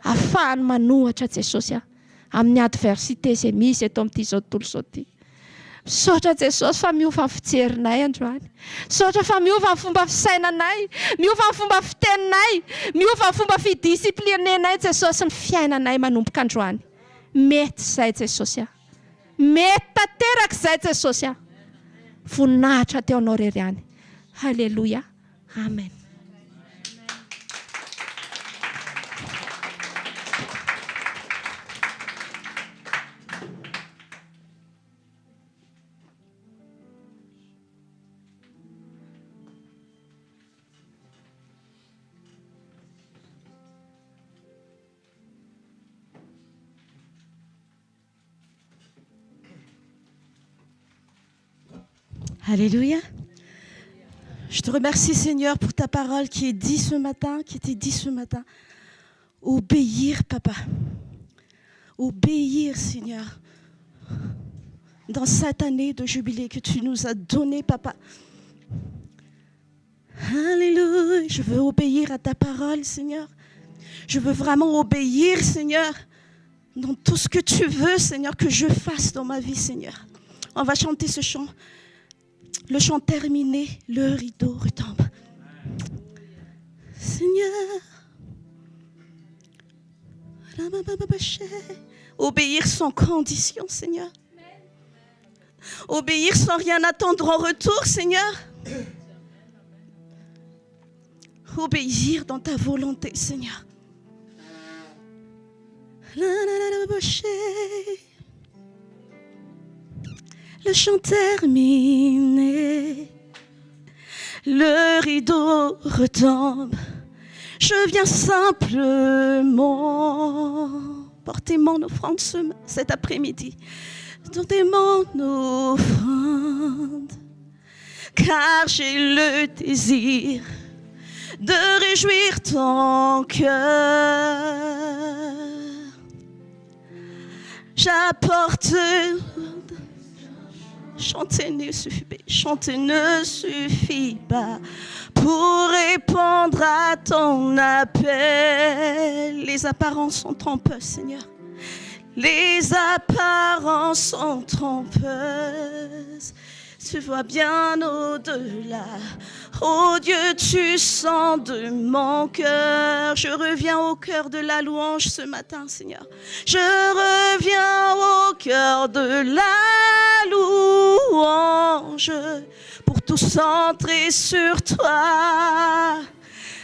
Afahany manohatra Jesosy a, amin'ny adversité izay misy eto amin'ity izao tontolo izao ity. Misaotra Jesosy fa miova ny fijerinay androany. Misaotra fa miova ny fomba fisainanay, miova ny fomba fiteninay, miova ny fomba fidisciplinenay Jesosy ny fiainanay manomboka androany. Mety izay Jesosy a. Mety tanteraka izay Jesosy a! Voninahitra teo anao rery ihany. Haleloia. Amen. Alléluia. Je te remercie Seigneur pour ta parole qui est dit ce matin, qui était dit ce matin. Obéir, papa. Obéir, Seigneur. Dans cette année de jubilé que tu nous as donnée, papa. Alléluia. Je veux obéir à ta parole, Seigneur. Je veux vraiment obéir, Seigneur, dans tout ce que tu veux, Seigneur, que je fasse dans ma vie, Seigneur. On va chanter ce chant. Le chant terminé, le rideau retombe. Seigneur. Obéir sans condition, Seigneur. Obéir sans rien attendre en retour, Seigneur. Obéir dans ta volonté, Seigneur. Le chant terminé, le rideau retombe. Je viens simplement porter mon offrande cet après-midi. Porter mon offrande, car j'ai le désir de réjouir ton cœur. J'apporte. Chanter ne suffit, chanter ne suffit pas pour répondre à ton appel. Les apparences sont trompeuses, Seigneur. Les apparences sont trompeuses. Tu vois bien au-delà. Oh Dieu, tu sens de mon cœur. Je reviens au cœur de la louange ce matin, Seigneur. Je reviens au cœur de la louange pour tout centrer sur toi.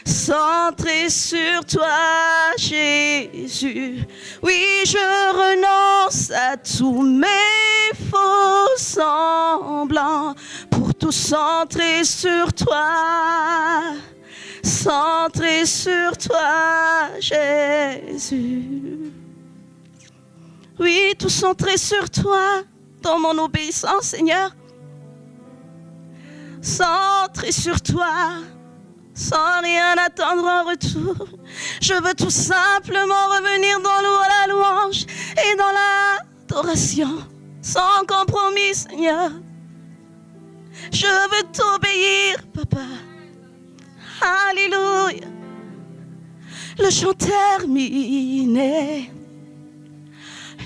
Centré sur toi, Jésus. Oui, je renonce à tous mes faux semblants pour tout centrer sur toi. Centré sur toi, Jésus. Oui, tout centré sur toi dans mon obéissance, Seigneur. Centré sur toi sans rien attendre en retour. Je veux tout simplement revenir dans la louange et dans l'adoration, sans compromis, Seigneur. Je veux t'obéir, Papa. Alléluia. Le chant terminé,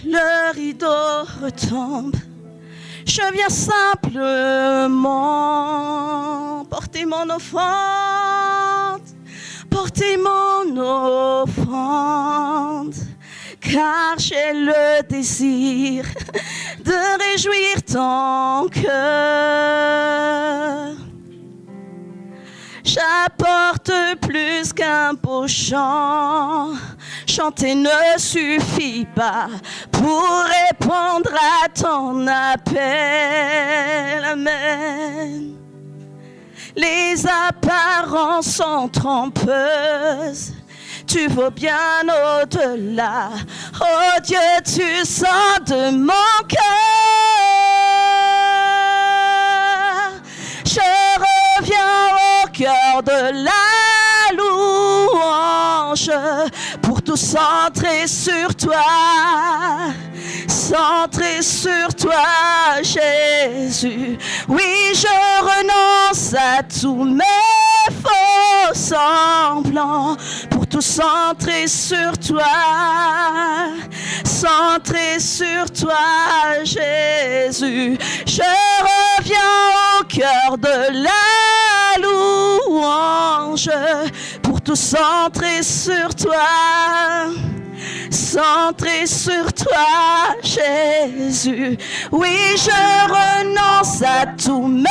le rideau retombe. Je viens simplement porter mon offrande, porter mon offrande, car j'ai le désir de réjouir ton cœur. J'apporte plus qu'un beau chant. Chanter ne suffit pas pour répondre à ton appel. Amen. Les apparences sont trompeuses. Tu vaux bien au-delà. Oh Dieu, tu sens de mon cœur. Je reviens au cœur de la louange pour tout centrer sur toi. Centré sur toi, Jésus. Oui, je renonce à tous mes faux semblants pour tout centrer sur toi. Centré sur toi, Jésus. Je reviens au cœur de la louange pour tout centrer sur toi. Centré sur toi, Jésus. Oui, je renonce à tous mes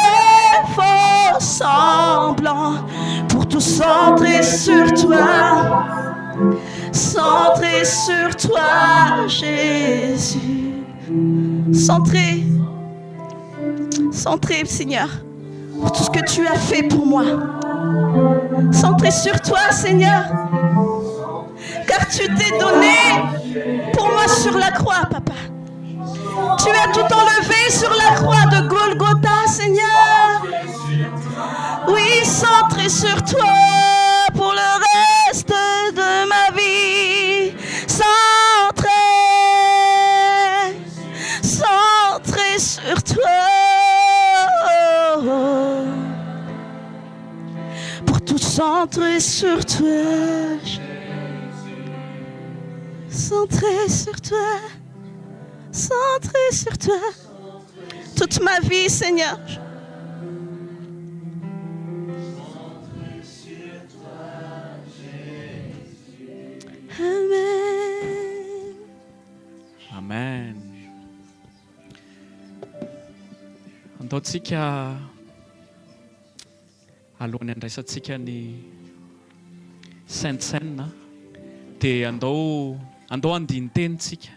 faux semblants pour tout centrer sur toi. Centré sur toi, Jésus. Centré. Centré, Seigneur, pour tout ce que tu as fait pour moi. Centré sur toi, Seigneur. Car tu t'es donné pour moi sur la croix, Papa. Tu as tout enlevé sur la croix de Golgotha, Seigneur. Oui, centré sur toi pour le reste de ma vie. Centré, centré sur toi. Centré sur toi, centré sur toi, centré sur toi, toute ma vie, Seigneur. Amen. Amen. Andao tsika Alohan'ny handraisantsika ny Sainte Cène dia andao andao handini-teny tsika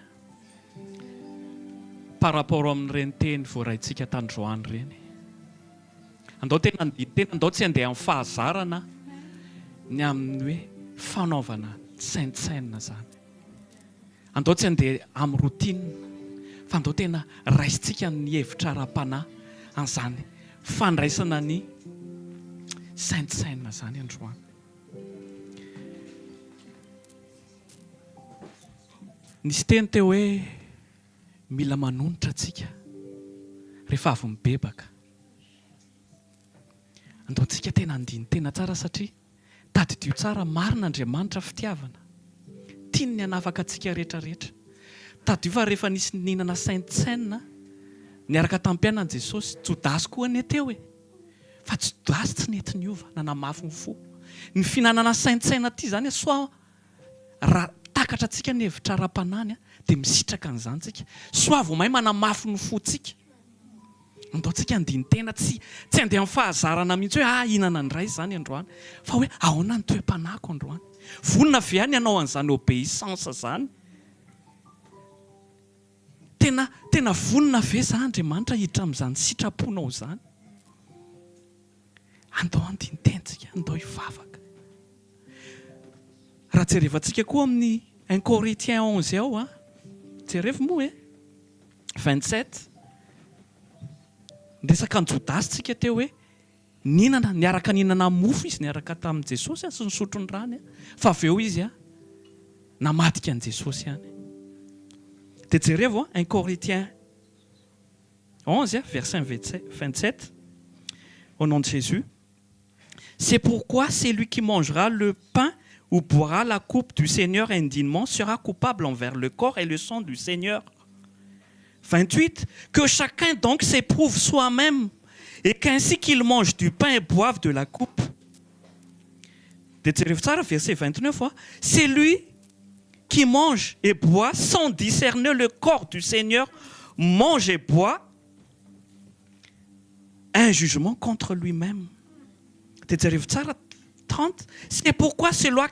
par rapport amin'ireny teny voaraintsika tandroany ireny. Andao tena handini-teny, andao tsy handeha amin'ny fahazarana ny amin'ny hoe fanaovana Sainte Cène izany. Andao tsy handeha amin'ny routine fa andao tena raisintsika ny hevitra ara-panahy an'izany fandraisana ny Sainte Cène izany androany. Nisy teny teo hoe mila manonitra antsika rehefa avy mibebaka. Andao antsika tena handini-tena tsara satria Tadidio tsara, marina Andriamanitra fitiavana. Tiany ny hanafaka antsika rehetra rehetra. Tadidio fa rehefa nisy nihinana sainte cène niaraka tamin'ny mpianany Jesosy, Jodasy koa anie teo e! Fa Jodasy tsy nety niova, nanamafy ny fo. Ny fihinanana sainte cène ity izany soit raha takatra antsika ny hevitra ara-panahiny dia misitraka an'izany tsika. Soit vao may manamafy ny fontsika. Andao tsika handini-tena, tsy tsy handeha amin'ny fahazarana mihitsy hoe ah hihinana indray izany androany, fa hoe ahoana ny toe-panahiko androany? Vonona ve aho ny hanao an'izany obéissance izany? Tena tena vonona ve za Andriamanitra hiditra amin'izany sitraponao izany? Andao handini-tena tsika, andao hivavaka. Raha jerevantsika koa amin'ny un Corinthiens 11 ao an, jerevo moa e, 27, niresaka an'i Jodasy tsika teo hoe nihinana, niaraka nihinana mofo izy niaraka tamin'i Jesosy sy nisotro ny rany, fa avy eo izy namadika an'i Jesosy ihany. Dia jerevo un Corinthiens 11 verset 27, au nom de Jésus. C'est pourquoi celui qui mangera le pain ou boira la coupe du Seigneur indignement sera coupable envers le corps et le sang du Seigneur. 28. Que chacun donc s'éprouve soi-même et qu'ainsi qu'il mange du pain et boive de la coupe. Verset 29, c'est lui qui mange et boit sans discerner le corps du Seigneur, mange et boit un jugement contre lui-même. 30. C'est pourquoi c'est loi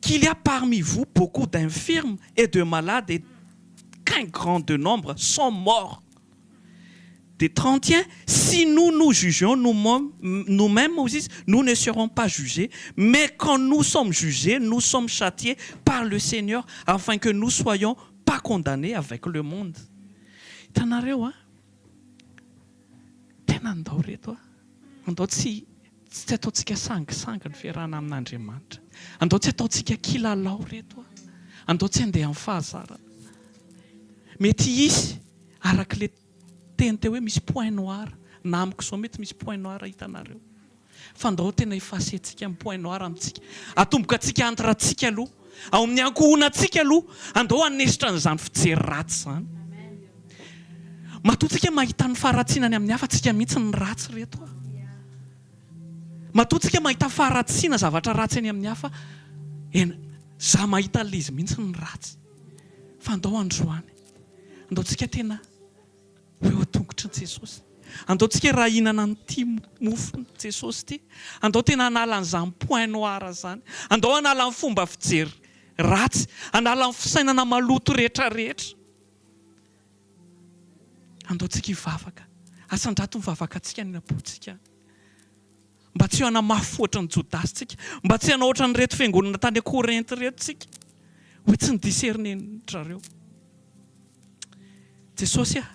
qu'il y a parmi vous beaucoup d'infirmes et de malades et qu'un grand nombre sont morts. Des 31, si nous nous jugeons nous-mêmes aussi, nous ne serons pas jugés. Mais quand nous sommes jugés, nous sommes châtiés par le Seigneur afin que nous soyons pas condamnés avec le monde. Hitanareo a? Tena andao reto a! Andao tsy tsy ataontsika sangisangy ny fiarahana amin'Andriamanitra. Andao tsy ataontsika kilalao reto a! Andao tsy handeha amin'ny fahazarana. Mety hisy araka ilay teny teo hoe misy point noir. Na amiko izao mety misy point noir hitanareo. Fa ndao tena effacer-tsika ny point noir amintsika. Atomboka antsika entre antsika aloha. Ao amin'ny ankohonantsika aloha. Andao hanesitra an'izany fijery ratsy izany. Matoa tsika mahita ny faharatsiana any amin'ny hafa, tsika mihitsy ny ratsy reto a. Matoa tsika mahita faharatsiana zavatra ratsy any amin'ny hafa, eny, za mahita an'ilay izy mihitsy ny ratsy. Fa andao androany. Andao tsika tena Ho eo an-tongotry ny Jesosy. Andao tsika raha hihinana an'ity mofon'i Jesosy ity. Andao tena hanala an'izany point noir izany. Andao hanala ny fomba fijery ratsy. Hanala ny fisainana maloto rehetra rehetra. Andao tsika hivavaka. Asandrato ny vavakantsika any am-pontsika. Mba tsy hanamafy ohatran'i Jodasy tsika. Mba tsy hanao ohatran'ireto fiangonana tany Korinty ireto tsika. Hoe tsy ni-discerner-dry zareo. Jesosy ah!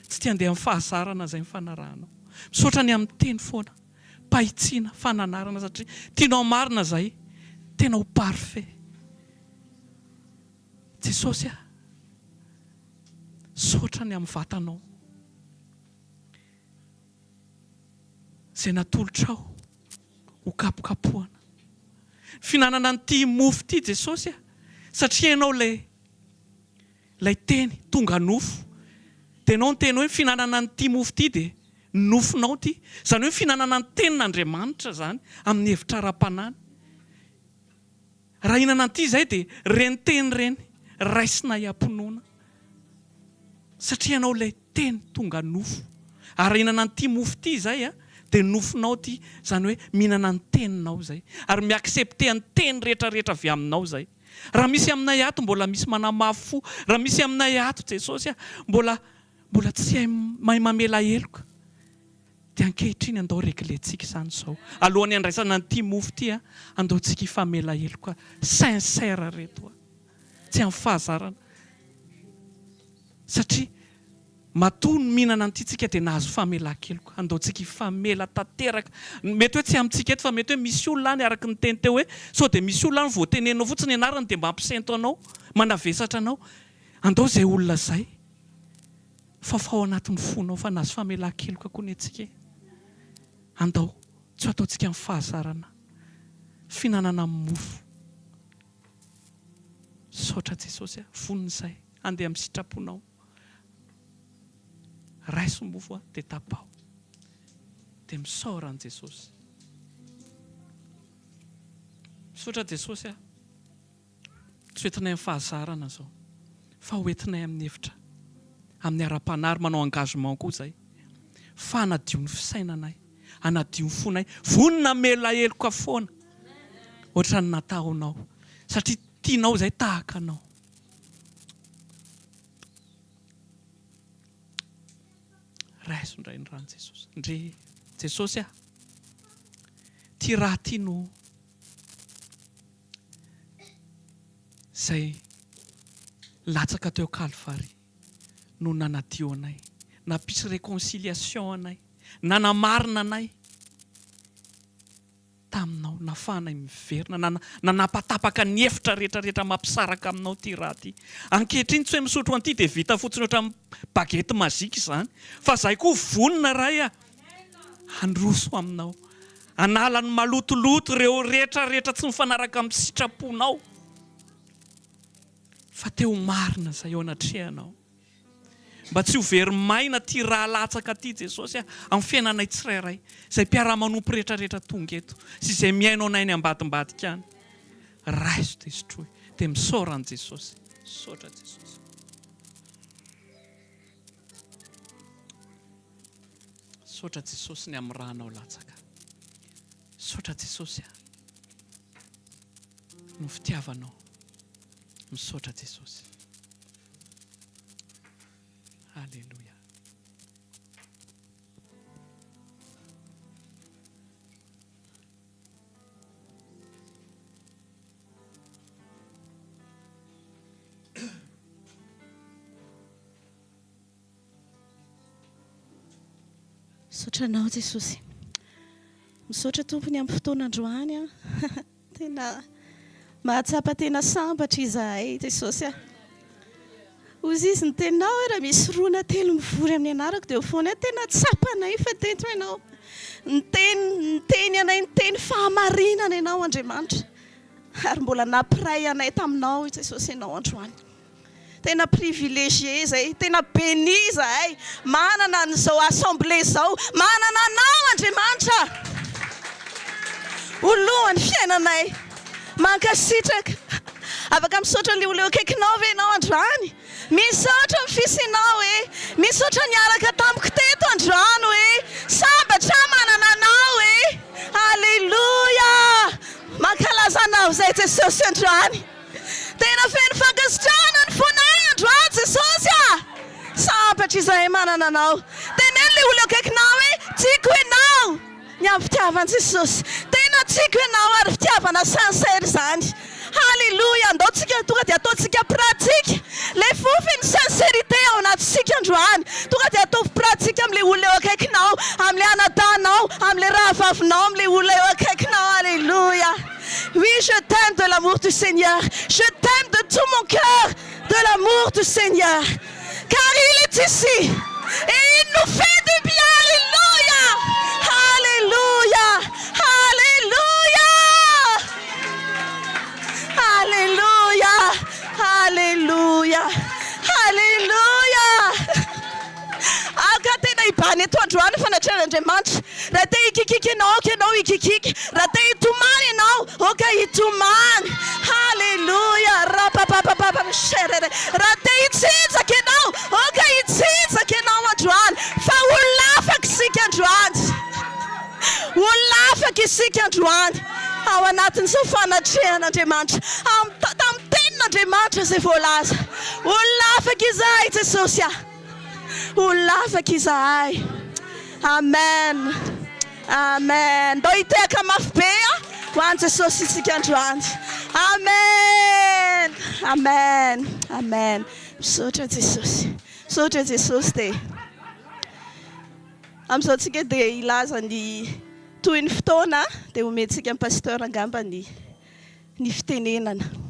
Tsy te handeha amin'ny fahazarana izay nifanarahanao. Misaotra ny amin'ny teny foana. Pahitsiana, fananarana satria tianao marina izay tena ho parfait. Jesosy ah! Misaotra ny amin'ny vatanao. Izay natolotrao. Ho kapokapohana. Fihinanana an'ity mofo ity Jesosy a! Satria Ianao ilay ilay Teny tonga nofo. Dia Ianao niteny hoe ny fihinanana an'ity mofo ity dia ny nofonao ity. Izany hoe fihinanana ny Tenin'Andriamanitra izany amin'ny hevitra ara-panahy. Raha hihinana an'ity izahay dia ireny teny ireny raisinay am-pinoana. Satria Ianao ilay Teny tonga nofo. Ary raha hihinana an'ity mofo ity izahay dia nofonao ity, izany hoe mihinana ny Teninao izay. Ary mi-accepter ny teny rehetra rehetra avy Aminao izay. Raha misy aminay ato mbola misy manamafy fo, raha misy aminay ato Jesosy a, mbola mbola tsy hay mahay mamela heloka, dia ankehitriny andao reglentsika izany izao. Alohan'ny handraisana an'ity mofo ity a, andao tsika hifamela heloka sincère reto a. Tsy amin'ny fahazarana. Satria matoa ny mihinana an'ity tsika dia nahazo famelan-keloka. Andao tsika hifamela tanteraka. Mety hoe tsy amintsika eto fa mety hoe misy olona any araka ny teny teo hoe sao dia misy olona any vao teneninao fotsiny ny anarany dia mba hampisento anao, manavesatra anao. Andao izay olona izay fafao anatin'ny fonao fa nahazo famelan-keloka koa anie tsika e. Andao tsy ho ataontsika amin'ny fahazarana fihinanana mofo. Misaotra Jesosy a, vonona izahay handeha amin'ny sitraponao. Raiso ny mofo dia tapaho. Dia misaora an'i Jesosy. Misaotra Jesosy a. Tsy hoentinay amin'ny fahazarana izao, fa hoentinay amin'ny hevitra, amin'ny ara-panahy ary manao engagement koa izahay. Fa hanadio ny fisainanay, hanadio ny fonay. Vonona hamela heloka foana. Ohatran'ny nataonao. Satria tianao izay tahaka anao. Raiso indray ny ran'i Jesosy. Ndry Jesosy ah. Ty raha ty no izay latsaka teo Kalvary no nanadio anay, nampisy réconciliation anay, nanamarina anay. taminao, nafahanay miverina, na nanapatapaka ny efitra rehetra rehetra mampisaraka aminao ity raha ity. Ankehitriny tsy hoe misotro an'ity dia vita fotsiny ohatran'ny baguette magique izany, fa izahay koa vonona Ray a, handroso aminao, hanala ny malotoloto ireo rehetra rehetra tsy mifanaraka amin'ny sitraponao, fa te ho marina izahay eo anatrehanao. Mba tsy ho very maina ity ra latsaka ity Jesosy a, amin'ny fiainanay tsirairay, izay mpiara-manompo rehetra rehetra tonga eto, sy izay mihaino anay any ambadimbadika any. Raiso dia sotroy, dia misaora an'i Jesosy. Misaotra Jesosy. Misaotra Jesosy ny amin'ny ranao latsaka. Misaotra Jesosy a. No fitiavanao. Misaotra Jesosy. Aleloia. Misaotra anao Jesosy. Misaotra Tompo ny amin'ny fotoana androany an. Tena mahatsapa tena sambatra izahay Jesosy a! Hozy izy ny teninao hoe raha misy roa na telo mivory amin'ny anarako dia eo foana eo. Tena tsapanay fa teto ianao. Niteny, niteny anay niteny fahamarinana ianao Andriamanitra. Ary mbola nampiray anay taminao i Jesosy ianao androany. Tena privilégié zay, tena béni izahay manana an'izao assemblée izao, manana anao Andriamanitra ho lohan'ny fiainanay. Mankasitraka. Afaka misaotra an'ilay olona eo akaikinao ve ianao androany? Misaotra ny fisianao e! Misaotra niaraka tamiko teto androany e! Sambatra aho manana anao e! Aleloia! Mankalaza anao izay Jesosy androany. Tena feno fankasitrahana ny fonay androany Jesosy a! Sambatra izahay manana anao. Teneno ilay olona eo akaikinao hoe, Tiako ianao! Ny amin'ny fitiavan'i Jesosy. Tena tiako ianao ary fitiavana sincère izany. Haleloia! Andao tsika tonga dia ataontsika pratique ilay fo feno sincérité ao anatintsika androany. Tonga dia ataovy pratique amin'ilay olona eo akaikinao, amin'ilay anadahinao, amin'ilay rahavavinao, amin'ilay olona eo akaikinao. Haleloia! Oui, je t'aime de l'amour du Seigneur. Je t'aime de tout mon cœur de l'amour du Seigneur. Car il est ici et il nous fait du bien. Alléluia. Alléluia. Alléluia. Ambany eto androany ny fanatrehan'Andriamanitra. Raha te hikikiky ianao, aoka ianao hikikiky. Raha te hitomany ianao, aoka hitomany. Haleloia! Rapapapapapa sherere. Raha te hitsinjaka ianao, aoka hitsinjaka ianao androany. Fa olona afaka isika androany. Olona afaka isika androany. Ao anatin'izao fanatrehan'Andriamanitra. Tamin'ny tenin'Andriamanitra izay voalaza. Olona afaka izahay Jesosy ah. Olona afaka izahay. Amen. Amen. Ndao hitehaka mafy be ho an'i Jesosy isika androany. Amen. Amen. Amen. Misaotra Jesosy. Misaotra Jesosy dia amin'izao tsika dia hilaza ny tohin'ny fotoana dia omentsika ny pasteur angamba ny ny fitenenana.